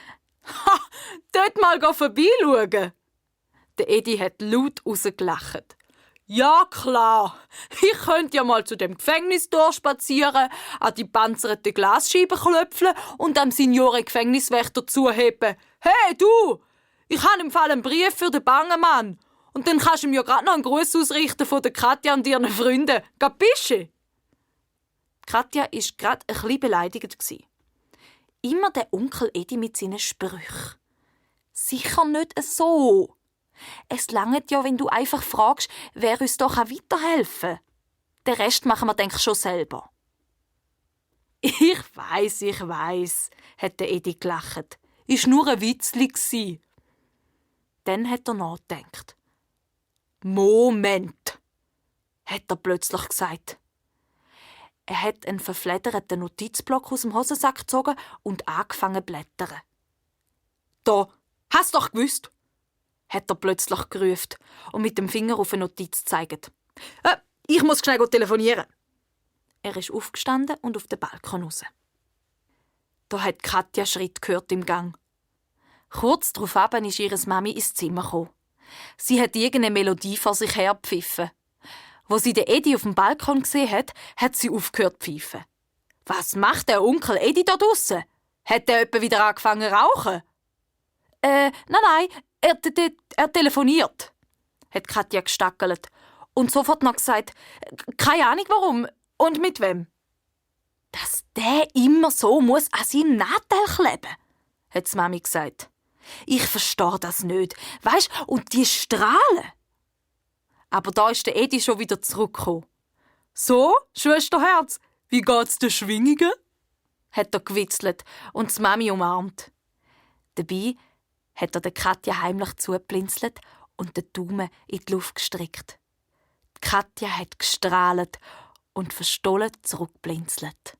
dort mal vorbeischauen.» Der Edi hat laut rausgelacht. «Ja, klar. Ich könnte ja mal zu dem Gefängnistor spazieren, an die panzerte Glasscheibe klopfen und dem Senioren-Gefängniswächter zuheben. Hey, du! Ich habe im Fall einen Brief für den Bangemann. Und dann kannst du mir gerade noch einen Gruß ausrichten von der Katja und ihren Freunden. Capisci?» Katja war gerade ein bisschen beleidigt. Immer der Onkel Edi mit seinen Sprüchen. Sicher nicht so. Es langt ja, wenn du einfach fragst, wer uns doch weiterhelfen kann. Den Rest machen wir, denke ich, schon selber. Ich weiss, hat der Edi gelacht. Ist nur ein Witzli. Dann hat er nachgedacht. «Moment», hat er plötzlich gesagt. Er hat einen verflederten Notizblock aus dem Hosensack gezogen und angefangen zu blättern. «Da, hast du doch gewusst», hat er plötzlich gerufen und mit dem Finger auf eine Notiz gezeigt. «Ich muss schnell telefonieren.» Er ist aufgestanden und auf den Balkon raus. Da hat Katja Schritt gehört im Gang. Kurz darauf ist ihre Mami ins Zimmer gekommen. Sie hat irgendeine Melodie vor sich her gepfiffen. Wo sie den Edi auf dem Balkon gesehen hat, hat sie aufgehört zu pfeifen. «Was macht der Onkel Edi da draussen? Hat er etwa wieder angefangen zu rauchen?» Nein, er telefoniert», hat Katja gestackelt und sofort noch gesagt, «Keine Ahnung warum und mit wem.» «Dass der immer so muss an seinem Nattel kleben», hat die Mami gesagt. «Ich verstehe das nicht. Weisst, und die Strahlen.» Aber da ist der Edi schon wieder zurückgekommen. «So, Schwesterherz, wie geht's den Schwingungen?» hat er gewitzelt und die Mami umarmt. Dabei hat er der Katja heimlich zugeplinzelt und den Daumen in die Luft gestreckt. Die Katja hat gestrahlt und verstohlen zurückblinzelt.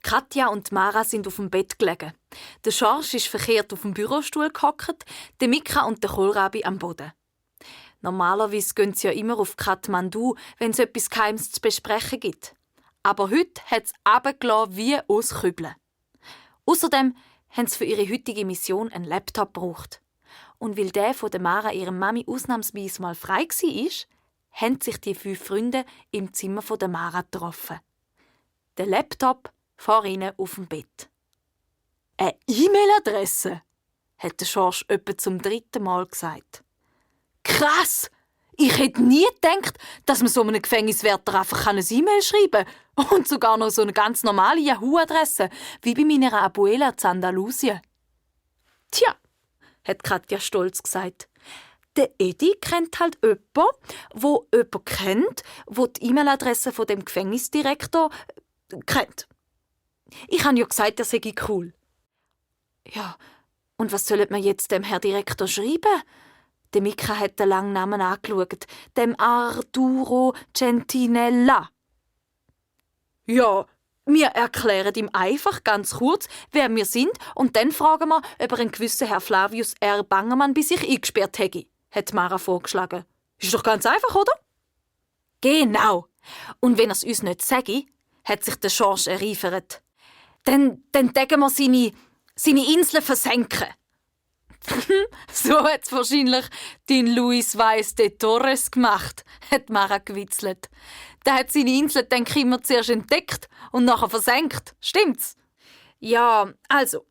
Katja und Mara sind auf dem Bett gelegen. Der Schorsch ist verkehrt auf dem Bürostuhl gehockt, der Mika und der Kohlrabi am Boden. Normalerweise gehen sie ja immer auf Kathmandu, wenn es etwas Geheimes zu besprechen gibt. Aber heute hat es runtergelassen wie aus Kübeln. Außerdem haben sie für ihre heutige Mission einen Laptop gebraucht. Und weil der von der Mara ihrer Mami ausnahmsweise mal frei war, haben sich die 5 Freunde im Zimmer von der Mara getroffen. Der Laptop vor ihnen auf dem Bett. «Eine E-Mail-Adresse?» hat der Schorsch etwa zum 3. Mal gesagt. «Krass! Ich hätte nie gedacht, dass man so einem Gefängniswärter einfach eine E-Mail schreiben kann. Und sogar noch so eine ganz normale Yahoo-Adresse, wie bei meiner Abuela in Andalusien.» «Tja», hat Katja stolz gesagt, «der Edi kennt halt jemanden, wo jemanden kennt, wo die E-Mail-Adresse von dem Gefängnisdirektor kennt. Ich habe ja gesagt, das sei cool.» «Ja, und was sollen wir jetzt dem Herr Direktor schreiben?» Der Mika hat den langen Namen angeschaut. Dem Arturo Centinella. «Ja, wir erklären ihm einfach ganz kurz, wer wir sind, und dann fragen wir, ob er einen gewissen Herr Flavius R. Bangemann bei sich eingesperrt hätte», hat Mara vorgeschlagen. «Ist doch ganz einfach, oder?» «Genau. Und wenn er es uns nicht sage, hat sich der Schorsch erreifert. Dann tägen wir seine Insel versenken.» «So hat's wahrscheinlich dein Luis Weiss de Torres gemacht», hat Mara gewitzelt. «Der hat seine Insel dann immer zuerst entdeckt und nachher versenkt. Stimmt's?» «Ja, also,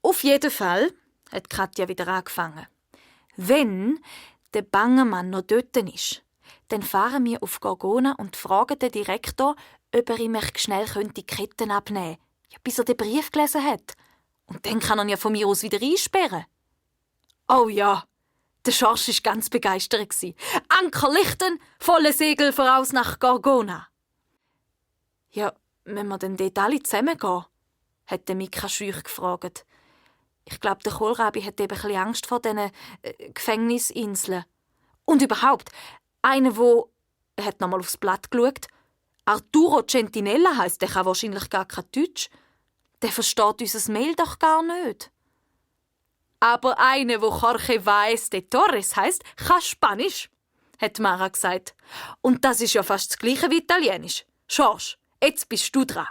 auf jeden Fall», hat Katja wieder angefangen. «Wenn der Bangemann noch dort ist, dann fahren wir auf Gorgona und fragen den Direktor, ob er ihm schnell die Ketten abnehmen könnte, ja, bis er den Brief gelesen hat. Und dann kann er ihn ja von mir aus wieder einsperren.» «Oh ja», der Schorsch war ganz begeistert. «Anker lichten, volle Segel voraus nach Gorgona.» «Ja, wenn wir denn dort alle zusammengehen?» hat der Mika schüch gefragt. Ich glaube, der Kohlrabi hat eben ein bisschen Angst vor diesen Gefängnisinseln. Und überhaupt, einer, er hat nochmal aufs Blatt geschaut, Arturo Centinella heisst, der kann wahrscheinlich gar kein Deutsch. Der versteht unser Mail doch gar nicht. «Aber eine, wo Jorge Weiss de Torres heisst, kann Spanisch», hat Mara gesagt. «Und das ist ja fast das Gleiche wie Italienisch. Schorsch, jetzt bist du dran.»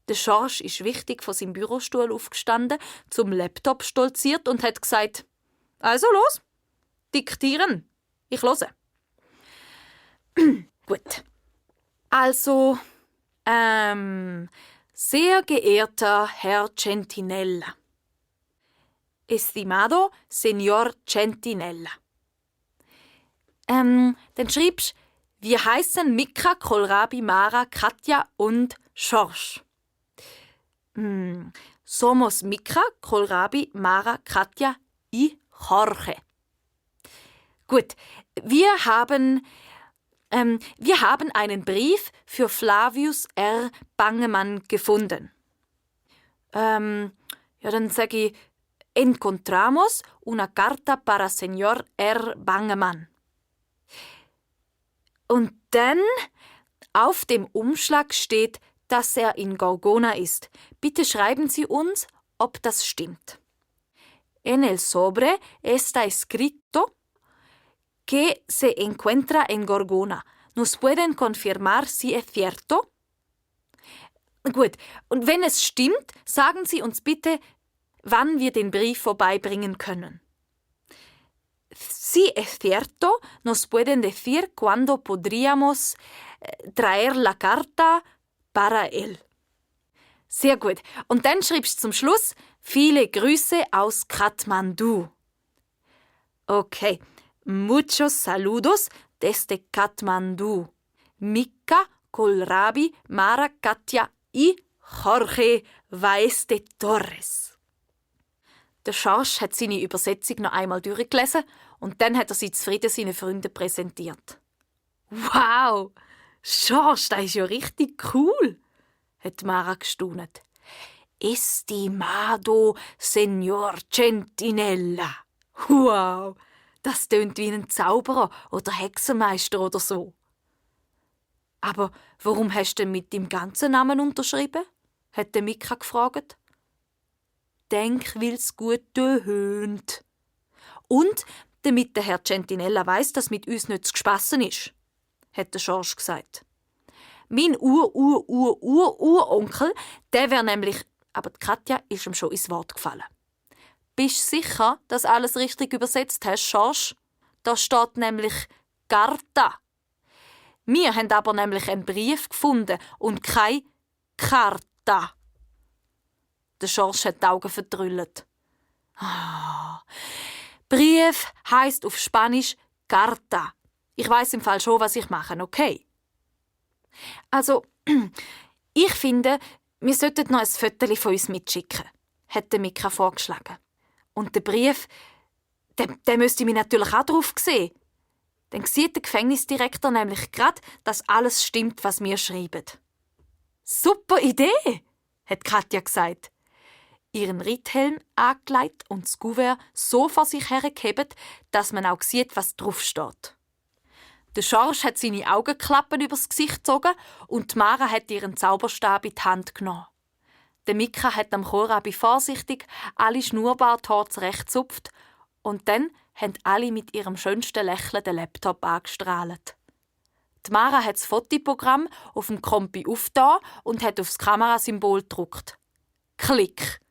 Der Schorsch ist wichtig von seinem Bürostuhl aufgestanden, zum Laptop stolziert und hat gesagt: «Also los, diktieren. Ich höre.» Gut. Also, sehr geehrter Herr Centinella. Estimado Señor Centinella. Dann schreibst: Wir heißen Mika, Kohlrabi, Mara, Katja und Schorsch. Somos Mika, Kohlrabi, Mara, Katja y Jorge. Gut, wir haben einen Brief für Flavius R. Bangemann gefunden. Ja, dann sage ich: Encontramos una carta para Señor R. Bangemann. Und dann auf dem Umschlag steht, dass er in Gorgona ist. Bitte schreiben Sie uns, ob das stimmt. En el sobre está escrito que se encuentra en Gorgona. ¿Nos pueden confirmar si es cierto? Gut, und wenn es stimmt, sagen Sie uns bitte, wann wir den Brief vorbeibringen können. Si es cierto, nos pueden decir cuándo podríamos traer la carta para él. Sehr gut. Und dann schreibst du zum Schluss: Viele Grüße aus Kathmandu. Okay. Muchos saludos desde Kathmandu. Mika, Kohlrabi, Mara, Katja y Jorge Weiss de Torres. Der Schorsch hat seine Übersetzung noch einmal durchgelesen und dann hat er sie zufrieden seinen Freunden präsentiert. «Wow, Schorsch, das ist ja richtig cool», hat Mara gestaunt. «Estimado Señor Centinella. Wow, das tönt wie ein Zauberer oder Hexenmeister oder so.» «Aber warum hast du denn mit deinem ganzen Namen unterschrieben?» hat der Mika gefragt. «Denk, weil's gut tönt. Und damit der Herr Centinella weiss, dass mit uns nicht zu spassen ist», hat der Schorsch gesagt. «Mein Uronkel, der wäre nämlich...» Aber die Katja ist ihm schon ins Wort gefallen. Bist du sicher, dass du alles richtig übersetzt hast, Schorsch? Da steht nämlich Carta. Wir haben aber nämlich einen Brief gefunden und keine Carta. Der Schorsch hat die Augen verdrüllt. Brief heisst auf Spanisch Carta. Ich weiss im Fall schon, was ich mache, okay? Also, ich finde, wir sollten noch ein Foto von uns mitschicken, hat Mika vorgeschlagen. Und der Brief, der müsste mich natürlich auch drauf sehen. Dann sieht der Gefängnisdirektor nämlich gerade, dass alles stimmt, was wir schreiben. Super Idee, hat Katja gesagt. Ihren Reithelm angelegt und das Kuvert so vor sich hergehebt, dass man auch sieht, was drauf steht. Der Schorsch hat seine Augenklappen übers Gesicht gezogen und Mara hat ihren Zauberstab in die Hand genommen. Der Mika hat am Kohlrabi vorsichtig alle Schnurrbarthaare zurechtgezupft und dann haben alle mit ihrem schönsten Lächeln den Laptop angestrahlt. Die Mara hat das Fotoprogramm auf dem Kompi aufgetan und hat auf das Kamerasymbol gedrückt. Klick!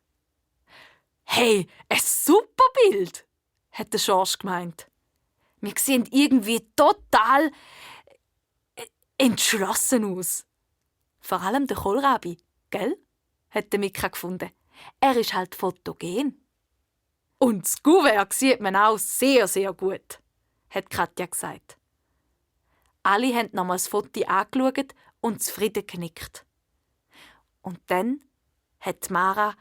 «Hey, ein super Bild!» hat der Schorsch gemeint. «Wir sehen irgendwie total entschlossen aus. Vor allem der Kohlrabi, gell?» hat Mika gefunden. «Er ist halt fotogen.» «Und das Kuvert sieht man auch sehr, sehr gut», hat Katja gesagt. Alle haben nochmal das Foto angeschaut und zufrieden genickt. Und dann hat Mara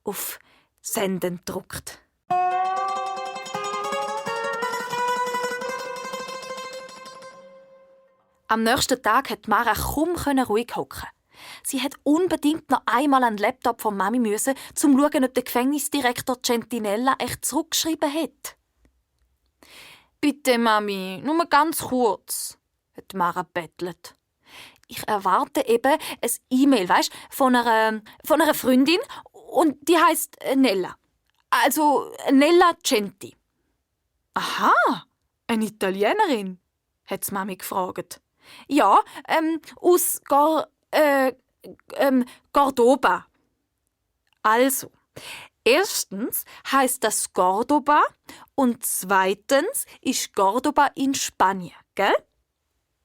auf Senden gedrückt. Am nächsten Tag konnte Mara kaum ruhig hocken. Sie hat unbedingt noch einmal an den Laptop von Mami müssen, um zu schauen, ob der Gefängnisdirektor Centinella echt zurückgeschrieben hat. «Bitte, Mami, nur ganz kurz», hat Mara bettelt. «Ich erwarte eben ein E-Mail, weisst, von einer Freundin und die heisst Nella. Also Nella Centi.» «Aha, eine Italienerin?» hat Mami gefragt. «Ja, aus Cordoba.» Also, erstens heisst das Cordoba und zweitens ist Cordoba in Spanien, gell?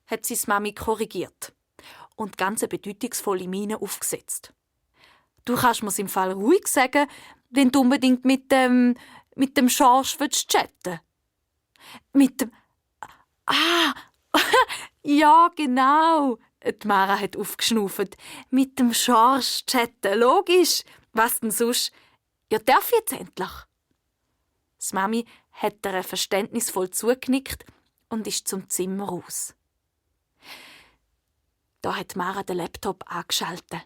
Hat sie Mami korrigiert und ganz eine bedeutungsvolle Miene aufgesetzt. «Du kannst mir's im Fall ruhig sagen, wenn du unbedingt mit dem Schorsch chatten willst.» «Mit dem... Ah, ja, genau!» Die Mara hat aufgeschnauft. «Mit dem Schorsch chatten, logisch. Was denn sonst? Ja, darf ich jetzt endlich?» Die Mami hat ihr verständnisvoll zugenickt und ist zum Zimmer raus. Da hat Mara den Laptop angeschaltet.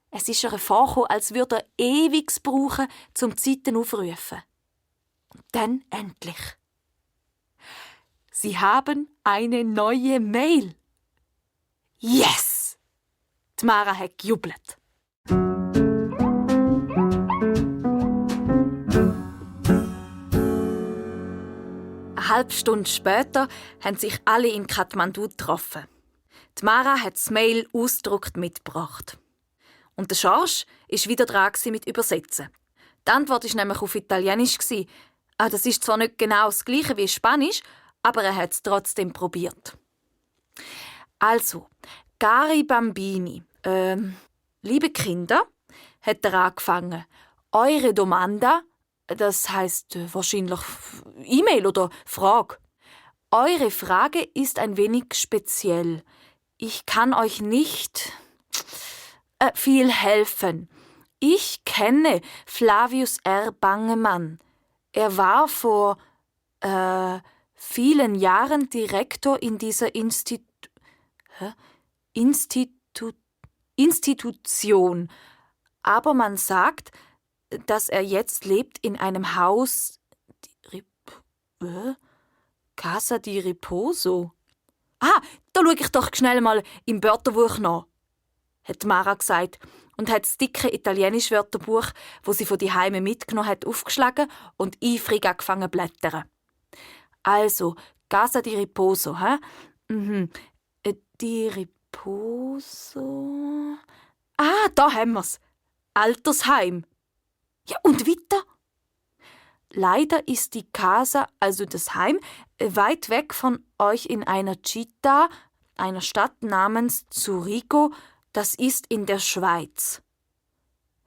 Es ist ihr vorgekommen, als würde er ewig brauchen, zum Zeiten aufrufen. Und dann endlich. «Sie haben eine neue Mail!» «Yes!» Die Mara hat gejubelt. Eine halbe Stunde später haben sich alle in Kathmandu getroffen. Die Mara hat das Mail ausgedruckt mitgebracht. Und der Schorsch war wieder dran mit Übersetzen. Die Antwort war nämlich auf Italienisch. Das ist zwar nicht genau das Gleiche wie Spanisch, aber er hat es trotzdem probiert. Also, cari bambini, liebe Kinder, hat er angefangen. Eure Domanda, das heisst wahrscheinlich E-Mail oder Frage. Eure Frage ist ein wenig speziell. Ich kann euch nicht viel helfen. Ich kenne Flavius R. Bangemann. Er war vor vielen Jahren Direktor in dieser Institution. Aber man sagt, dass er jetzt lebt in einem Haus... Casa di Riposo. «Ah, da schaue ich doch schnell mal im Wörterbuch nach», hat Mara gesagt und hat das dicke italienische Wörterbuch, das sie von die Heime mitgenommen hat, aufgeschlagen und eifrig angefangen zu blättern. Also, Casa di Riposo, hä? Di Riposo... Ah, da haben wir's. Altersheim. Ja, und weiter? Leider ist die Casa, also das Heim, weit weg von euch in einer Città, einer Stadt namens Zurigo, das ist in der Schweiz.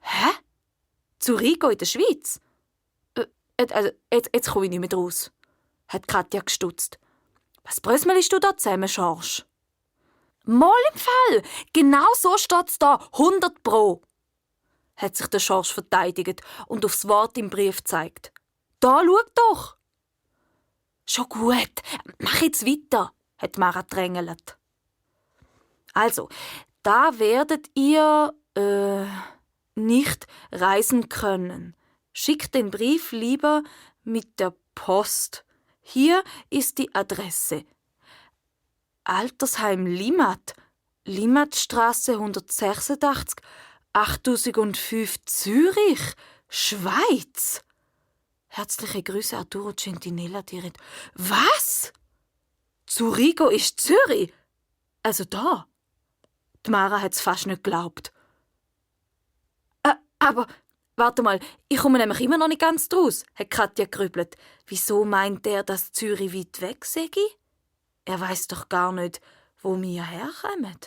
Hä? Zurigo in der Schweiz? Also, jetzt komme ich nicht mehr draus, hat Katja gestutzt. Was brösmelst du da zusammen, Schorsch? Mal im Fall! Genau so steht's da, 100 Pro! Hat sich der Schorsch verteidigt und aufs Wort im Brief gezeigt. Da, schau doch! Schon gut, mach jetzt weiter, hat Mara drängelt. Also, da werdet ihr nicht reisen können. Schickt den Brief lieber mit der Post. Hier ist die Adresse. Altersheim Limmat, Limmatstraße 186, 8005 Zürich, Schweiz. Herzliche Grüße, Arturo Centinella direkt. Was? Zurigo ist Zürich? Also da? Die Mara hat's fast nicht geglaubt. Aber, warte mal, ich komme nämlich immer noch nicht ganz draus, hat Katja grübelt. Wieso meint er, dass Zürich weit weg sei? Er weiss doch gar nicht, wo wir herkommen.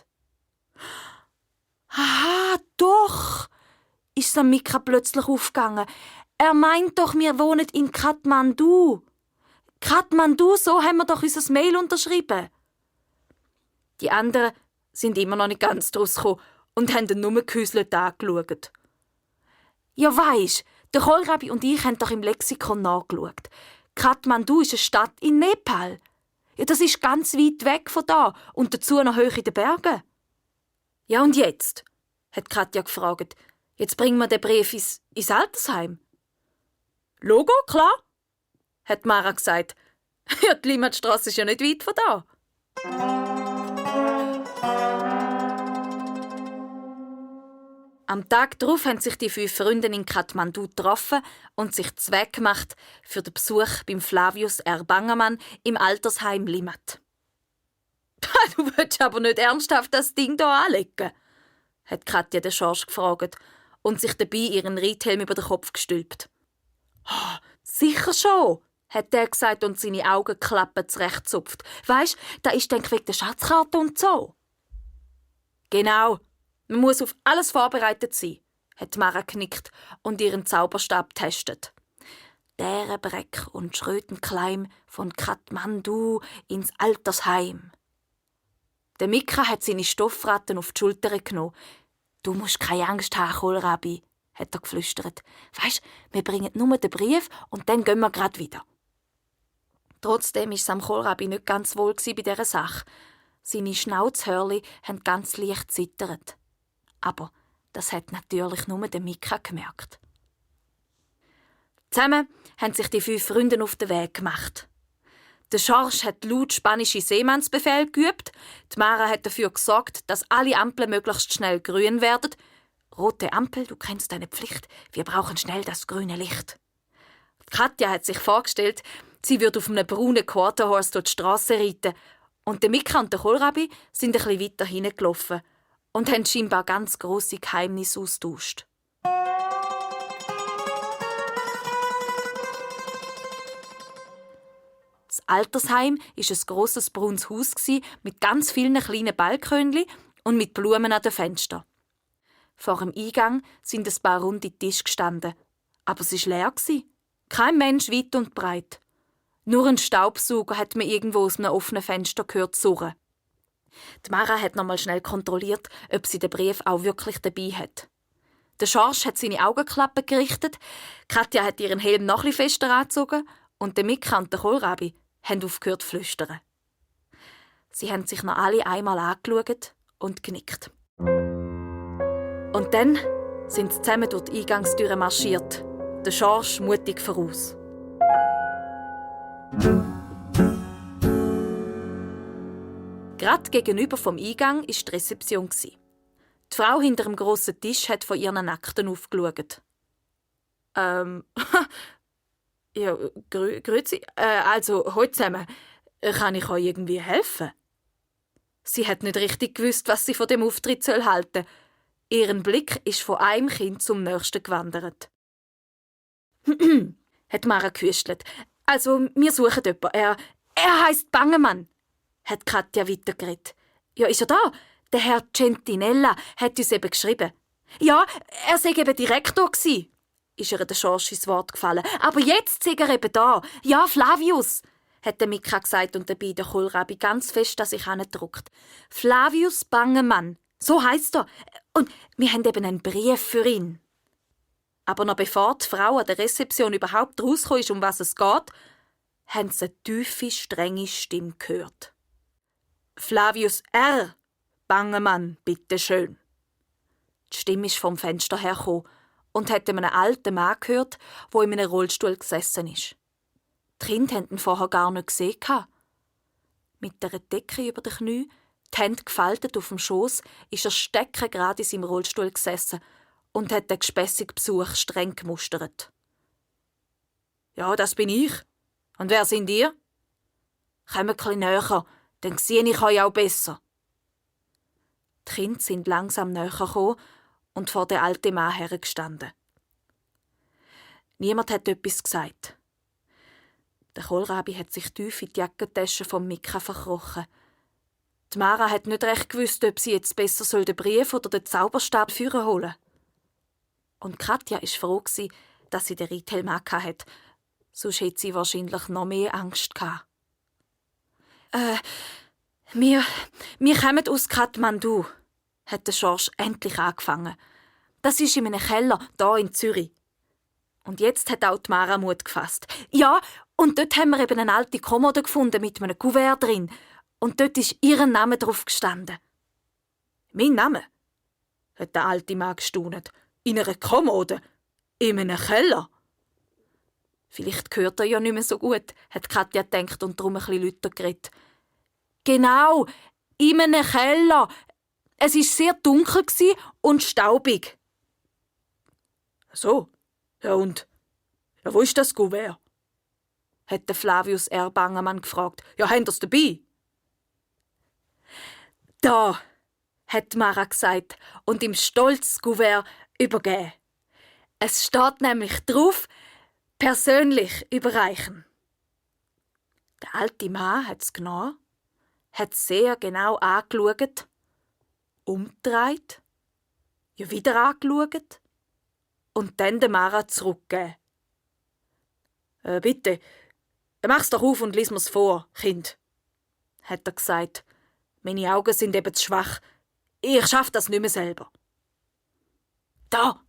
Aha, doch! Ist Mika plötzlich aufgegangen. Er meint doch, wir wohnen in Kathmandu. Kathmandu, so haben wir doch unser Mail unterschrieben. Die anderen sind immer noch nicht ganz draus gekommen und haben ihn nur gehäuselt angeschaut. Ja, weisst, der Kohlrabi und ich haben doch im Lexikon nachgeschaut. Kathmandu ist eine Stadt in Nepal. Ja, das ist ganz weit weg von da und dazu noch hoch in den Bergen. Ja, und jetzt? Hat Katja gefragt. Jetzt bringen wir den Brief ins Altersheim. Logo, klar, hat Mara gesagt. Ja, die Limmatstrasse ist ja nicht weit von da. Am Tag darauf haben sich die 5 Freunde in Kathmandu getroffen und sich Zweck gemacht für den Besuch beim Flavius R. Bangermann im Altersheim Limmat. «Du willst aber nicht ernsthaft das Ding hier anlegen?» hat Katja den Schorsch gefragt und sich dabei ihren Reithelm über den Kopf gestülpt. «Oh, sicher schon!» hat er gesagt und seine Augenklappen zurechtzupft. «Weisst, da ist dann wegen der Schatzkarte und so.» «Genau, man muss auf alles vorbereitet sein», hat Mara genickt und ihren Zauberstab getestet. «Därenbreck und Schrötenkleim von Kathmandu ins Altersheim.» Der Mika hat seine Stoffratten auf die Schulter genommen. «Du musst keine Angst haben, Kohlrabi», hat er geflüstert. «Weisst, wir bringen nur den Brief und dann gehen wir grad wieder.» Trotzdem war es am Kohlrabi nicht ganz wohl bei dieser Sache. Seine Schnauzhörli haben ganz leicht gezittert. Aber das hat natürlich nur der Mika gemerkt. Zusammen haben sich die 5 Freunde auf den Weg gemacht. Der Schorsch hat laut spanische Seemannsbefehl geübt. Die Mara hat dafür gesorgt, dass alle Ampeln möglichst schnell grün werden. Rote Ampel, du kennst deine Pflicht. Wir brauchen schnell das grüne Licht. Katja hat sich vorgestellt, sie würde auf einem braunen Quarterhorse durch die Strasse reiten. Und der Mika und der Kohlrabi sind ein bisschen weiter hingelaufen und haben scheinbar ganz grosse Geheimnisse austauscht. Das Altersheim war ein grosses braunes Haus mit ganz vielen kleinen Balkönchen und mit Blumen an den Fenstern. Vor dem Eingang sind ein paar runde Tische gestanden. Aber es war leer. Kein Mensch weit und breit. Nur ein Staubsauger hat man irgendwo aus einem offenen Fenster gehört surren. Die Mara hat nochmal schnell kontrolliert, ob sie den Brief auch wirklich dabei hat. Der Schorsch hat seine Augenklappen gerichtet, Katja hat ihren Helm noch etwas fester angezogen und der Mika und der Kohlrabi haben aufgehört zu flüstern. Sie haben sich noch alle einmal angeschaut und genickt. Und dann sind sie zusammen durch die Eingangstüre marschiert, der Schorsch mutig voraus. Gerade gegenüber vom Eingang war die Rezeption. Die Frau hinter dem grossen Tisch hat von ihren Akten aufgeschaut. Ja, grüezi. Also, heute zusammen. Kann ich euch irgendwie helfen? Sie hat nicht richtig gewusst, was sie von dem Auftritt halten soll. Ihren Blick ist von einem Kind zum nächsten gewandert. hat Mara gehüstelt. Also, wir suchen jemanden. Er heisst Bangemann, hat Katja weitergeredet. Ja, ist er da? Der Herr Centinella hat uns eben geschrieben. Ja, er sei eben Direktor gsi, ist ihr der Schorsch ins Wort gefallen. Aber jetzt sei er eben da. Ja, Flavius, hat der Mika gesagt und dabei der Kohlrabi ganz fest an sich hergedruckt. Flavius Bangemann, so heisst er. Und wir haben eben einen Brief für ihn. Aber noch bevor die Frau an der Rezeption überhaupt rausgekommen ist, um was es geht, haben sie eine tiefe, strenge Stimme gehört. Flavius R. Bangemann, bitteschön. Die Stimme ist vom Fenster hergekommen und hat einem alten Mann gehört, der in einem Rollstuhl gesessen ist. Die Kinder hatten ihn vorher gar nicht gesehen. Mit einer Decke über den Knien, die Hände gefaltet auf dem Schoss, ist er steckengerade in seinem Rollstuhl gesessen und hat den gespässigen Besuch streng gemustert. Ja, das bin ich. Und wer sind ihr? Kommt ein bisschen näher, dann sehe ich euch auch besser. Die Kinder sind langsam näher gekommen und vor den alten Mann hergestanden. Niemand hat etwas gesagt. Der Kohlrabi hat sich tief in die Jackentasche vom Mika verkrochen. Die Mara hat nicht recht gewusst, ob sie jetzt besser den Brief oder den Zauberstab führen holen. Und Katja war froh, dass sie den Retail-Mann hatte. Sonst hätte sie wahrscheinlich noch mehr Angst gehabt. Wir kommen aus Kathmandu, hat der Schorsch endlich angefangen. Das ist in einem Keller, hier in Zürich. Und jetzt hat auch die Mara Mut gefasst. Ja, und dort haben wir eben eine alte Kommode gefunden mit einem Kuvert drin. Und dort ist ihr Name drauf gestanden. «Mein Name?» hat der alte Mann gestaunt. «In einer Kommode? In einem Keller?» Vielleicht hört er ja nicht mehr so gut, hat Katja gedacht und darum ein bisschen lauter geredet. «Genau, in einem Keller. Es war sehr dunkel und staubig.» «So? Ja und? Ja, wo ist das Kuvert?» hat der Flavius R. Bangemann gefragt. «Ja, habt ihr es dabei?» «Da», hat Mara gesagt und ihm stolz das Kuvert übergeben. Es steht nämlich drauf, persönlich überreichen. Der alte Mann hat es genommen, hat sehr genau angeschaut, umgedreht, ja wieder angeschaut und dann der Mara zurückgegeben. «Bitte, mach's doch auf und lies mir's vor, Kind», hat er gesagt. «Meine Augen sind eben zu schwach. Ich schaff das nicht mehr selber.» «Da!»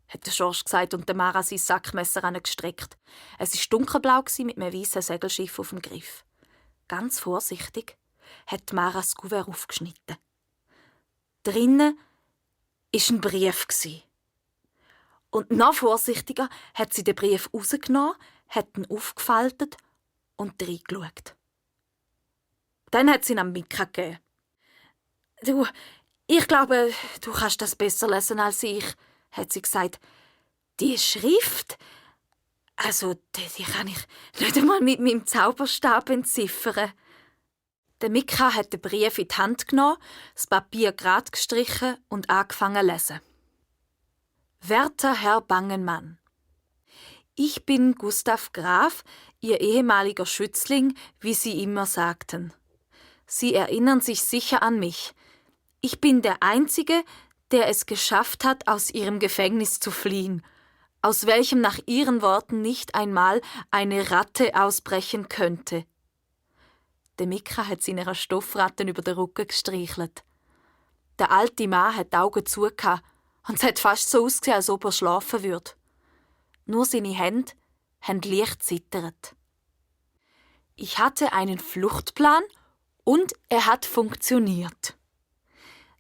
hat der Schorsch gesagt und der Mara sein Sackmesser angestreckt. Es war dunkelblau mit einem weißen Segelschiff auf dem Griff. Ganz vorsichtig hat Mara das Kuvert aufgeschnitten. Drinnen war ein Brief. Und noch vorsichtiger hat sie den Brief rausgenommen, hat ihn aufgefaltet und reingeschaut. Dann hat sie ihn an Mika gegeben. «Du, ich glaube, du kannst das besser lesen als ich», hat sie gesagt. «Die Schrift, also die kann ich nicht einmal mit meinem Zauberstab entziffern.» Der Mika hat den Brief in die Hand genommen, das Papier gerade gestrichen und angefangen zu lesen. «Werter Herr Bangemann, ich bin Gustav Graf, Ihr ehemaliger Schützling, wie Sie immer sagten. Sie erinnern sich sicher an mich. Ich bin der Einzige, der es geschafft hat, aus Ihrem Gefängnis zu fliehen, aus welchem nach Ihren Worten nicht einmal eine Ratte ausbrechen könnte.» Der Mika hat seiner Stoffratten über den Rücken gestreichelt. Der alte Mann hat die Augen zugehört und es hat fast so ausgesehen, als ob er schlafen würde. Nur seine Hände haben leicht zittert. «Ich hatte einen Fluchtplan und er hat funktioniert.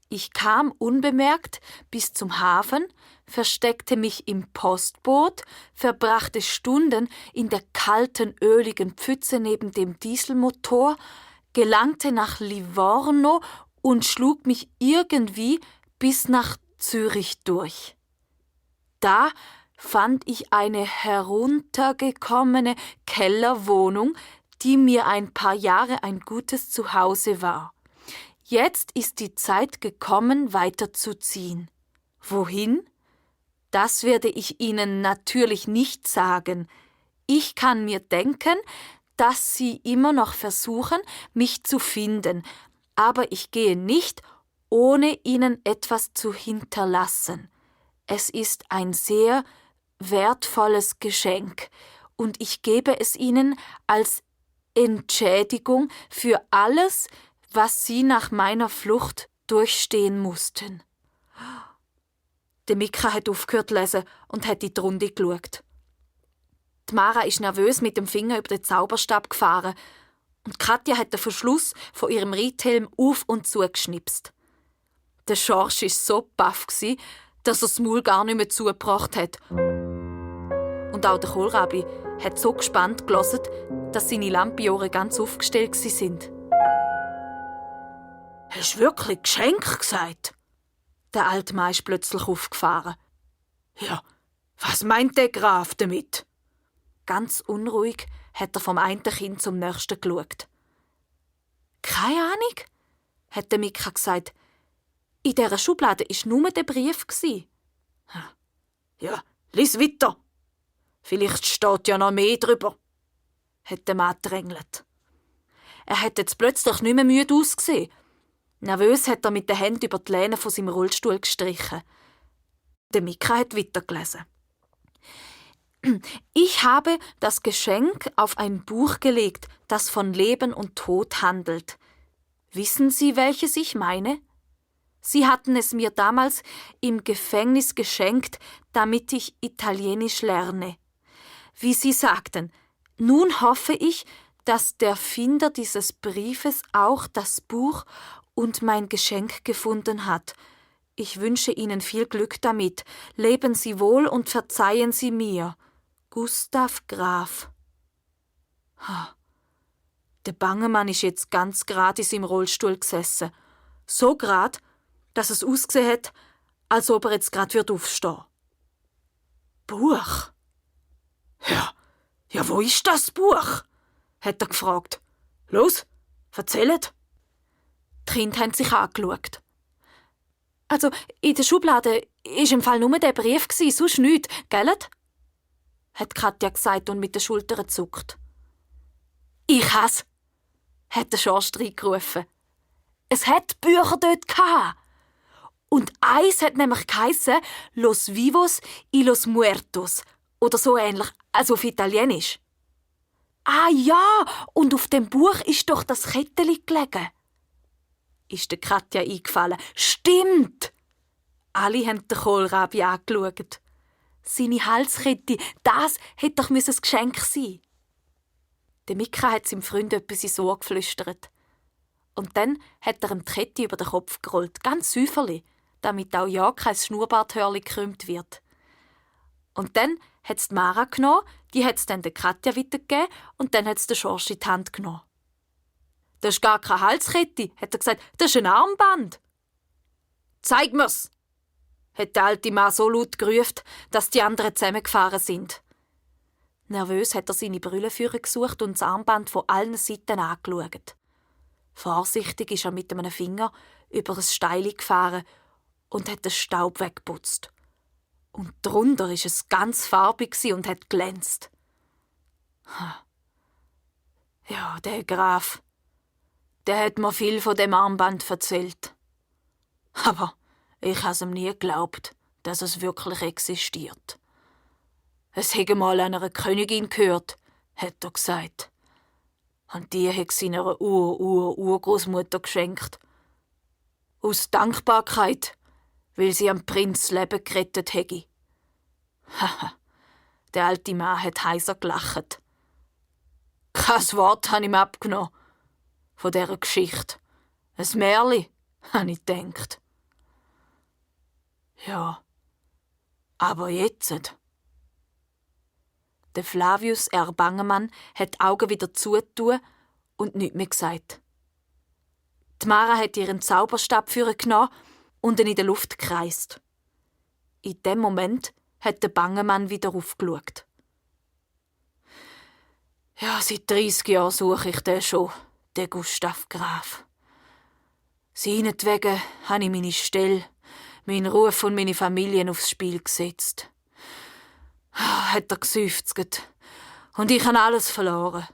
Ich kam unbemerkt bis zum Hafen, versteckte mich im Postboot, verbrachte Stunden in der kalten, öligen Pfütze neben dem Dieselmotor, gelangte nach Livorno und schlug mich irgendwie bis nach Zürich durch. Da fand ich eine heruntergekommene Kellerwohnung, die mir ein paar Jahre ein gutes Zuhause war. Jetzt ist die Zeit gekommen, weiterzuziehen. Wohin? Das werde ich Ihnen natürlich nicht sagen. Ich kann mir denken, dass Sie immer noch versuchen, mich zu finden, aber ich gehe nicht, ohne Ihnen etwas zu hinterlassen. Es ist ein sehr wertvolles Geschenk und ich gebe es Ihnen als Entschädigung für alles, was Sie nach meiner Flucht durchstehen mussten. Der Mika hat aufgehört zu lesen und hat in die Runde geschaut. Die Mara ist nervös mit dem Finger über den Zauberstab gefahren und Katja hat den Verschluss von ihrem Reithelm auf und zugeschnipst. Der Schorsch war so baff, dass er das Maul gar nicht mehr zugebracht hat. Und auch der Kohlrabi hat so gespannt gehört, dass seine Lampiohren ganz aufgestellt sind. «Hast du wirklich Geschenk gesagt?» Der alte Mann ist plötzlich aufgefahren. «Ja, was meint der Graf damit?» Ganz unruhig hat er vom einen Kind zum nächsten geschaut. «Keine Ahnung», hat der Mika gesagt. «In dieser Schublade war nur der Brief.» «Ja, lies weiter. Vielleicht steht ja noch mehr drüber», hat der Mann gedrängelt. Er hat jetzt plötzlich nicht mehr müde ausgesehen. Nervös hat er mit den Händen über die Lehne von seinem Rollstuhl gestrichen. Der Mika hat weitergelesen. «Ich habe das Geschenk auf ein Buch gelegt, das von Leben und Tod handelt. Wissen Sie, welches ich meine? Sie hatten es mir damals im Gefängnis geschenkt, damit ich Italienisch lerne. Wie Sie sagten, nun hoffe ich, dass der Finder dieses Briefes auch das Buch und mein Geschenk gefunden hat. Ich wünsche Ihnen viel Glück damit. Leben Sie wohl und verzeihen Sie mir. Gustav Graf.» Der Bangemann ist jetzt ganz gerade in seinem Rollstuhl gesessen. So gerade, dass es ausgesehen hat, als ob er jetzt gerade aufstehen würde. «Buch?» Ja, wo ist das Buch?» hat er gefragt. «Los, erzählt!» Die Kinder haben sich angeschaut. «Also, in der Schublade war im Fall nur der Brief, sonst nichts, gell?» hat Katja gesagt und mit den Schultern gezuckt. «Ich has!» hat der Schorsch reingerufen. «Es hat Bücher dort gehabt. Und eins hat nämlich geheissen «Los vivos y los muertos» oder so ähnlich, also auf Italienisch. «Ah ja, und auf dem Buch ist doch das Ketteli gelegen», ist der Katja eingefallen. «Stimmt!» Alle haben den Kohlrabi angeschaut. Seine Halskette, das hätte doch ein Geschenk sein. Der Mika hat seinem Freund etwas ins Ohr geflüstert. Und dann hat er ihm die Kette über den Kopf gerollt, ganz säuferlich, damit auch ja kein Schnurrbarthörli gekrümmt wird. Und dann hat es die Mara genommen, die hat es dann der Katja weitergegeben und dann hat es den Schorsch in die Hand genommen. «Das ist gar keine Halskette», hat er gesagt, «das ist ein Armband.» «Zeig mir's», hat der alte Mann so laut gerufen, dass die anderen zusammengefahren sind. Nervös hat er seine Brüllenführer gesucht und das Armband von allen Seiten angeschaut. Vorsichtig ist er mit einem Finger über das Steil gefahren und hat den Staub weggeputzt. Und drunter war es ganz farbig und hat glänzt. Ja, der Graf, der hat mir viel von dem Armband erzählt. Aber ich habe ihm nie geglaubt, dass es wirklich existiert. Es hätte mal einer Königin gehört, hat er gesagt. Und die hat es seiner Urgroßmutter geschenkt. Aus Dankbarkeit, weil sie am Prinz das Leben gerettet hätte. Haha, der alte Mann hat heiser gelacht. Kein Wort habe ich ihm abgenommen von dieser Geschichte. Ein Märli, habe ich gedacht. Ja, aber jetzt. Der Flavius R. Bangemann hat die Augen wieder zugetan und nichts mehr gesagt. Die Mara hat ihren Zauberstab genommen und ihn in der Luft gekreist. In dem Moment hat der Bangemann wieder aufgeschaut. Ja, seit 30 Jahren suche ich den schon, den Gustav Graf. Seinetwegen habe ich meine Stelle, meinen Ruf und meine Familie aufs Spiel gesetzt. Hat er geseufzt Und ich habe alles verloren.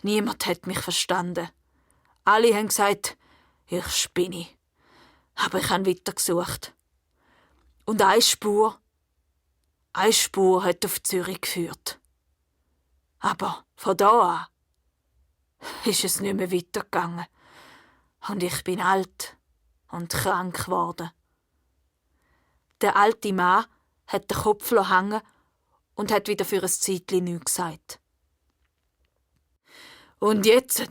Niemand hat mich verstanden. Alle haben gesagt, ich spinne. Aber ich habe weitergesucht. Und eine Spur hat auf Zürich geführt. Aber von da an ist es nicht mehr weitergegangen. Und ich bin alt und krank geworden. Der alte Mann hat den Kopf hängen und hat wieder für ein Zeitchen nichts gesagt. Und jetzt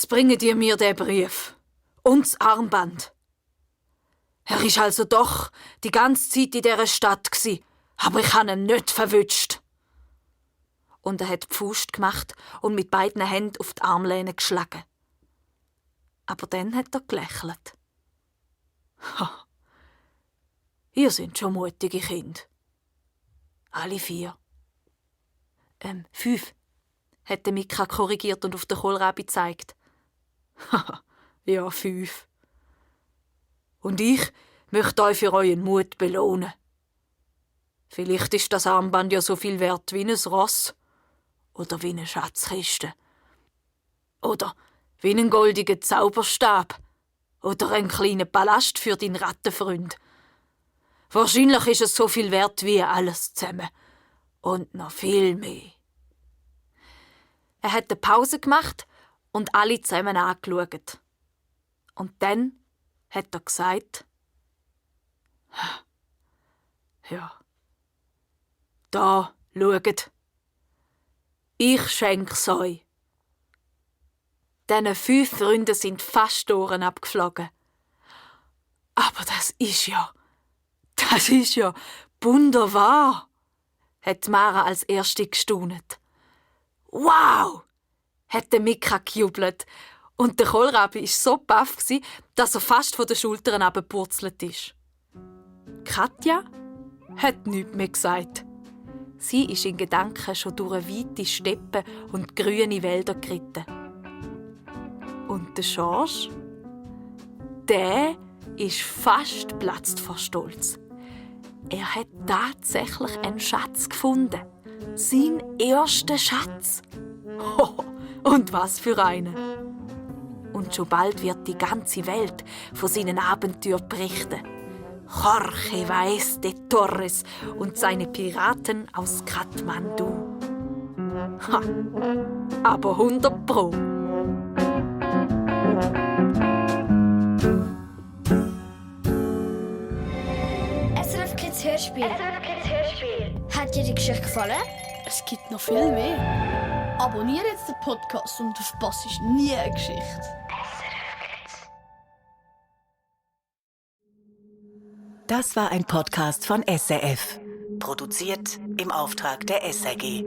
bringt ihr mir den Brief und das Armband. Er ist also doch die ganze Zeit in dieser Stadt gsi, aber ich habe ihn nicht verwünscht. Und er hat die Faust gemacht und mit beiden Händen auf die Armlehne geschlagen. Aber dann hat er gelächelt. Ha, ihr seid schon mutige Kinder. Alle 4. 5, hat Mika korrigiert und auf den Kohlrabi gezeigt. Haha, ja, 5. Und ich möchte euch für euren Mut belohnen. Vielleicht ist das Armband ja so viel wert wie ein Ross oder wie eine Schatzkiste oder wie einen goldigen Zauberstab oder einen kleinen Palast für deinen Rattenfreund. Wahrscheinlich ist es so viel wert wie alles zusammen und noch viel mehr. Er hat eine Pause gemacht und alle zusammen angeschaut. Und dann hat er gesagt, ja, da, schaut, ich schenk's euch. Diesen 5 Freunden sind fast die Ohren abgeflogen. Aber das ist ja wunderbar, hat Mara als Erste gestaunet. Wow, hat der Mika gejubelt. Und der Kohlrabi war so baff, dass er fast von den Schultern abgepurzelt ist. Katja hat nichts mehr gesagt. Sie ist in Gedanken schon durch weite Steppen und grüne Wälder geritten. Und der Schorsch, der ist fast geplatzt vor Stolz. Er hat tatsächlich einen Schatz gefunden. Sein erster Schatz. Und was für einen. Und schon bald wird die ganze Welt von seinen Abenteuern berichten. Jorge Weiß de Torres und seine Piraten aus Kathmandu. Ha, aber 100 Pro. SRF Kids Hörspiel. Hat dir die Geschichte gefallen? Es gibt noch viel mehr. Abonniere jetzt den Podcast und du verpasst nie eine Geschichte. Das war ein Podcast von SRF. Produziert im Auftrag der SRG.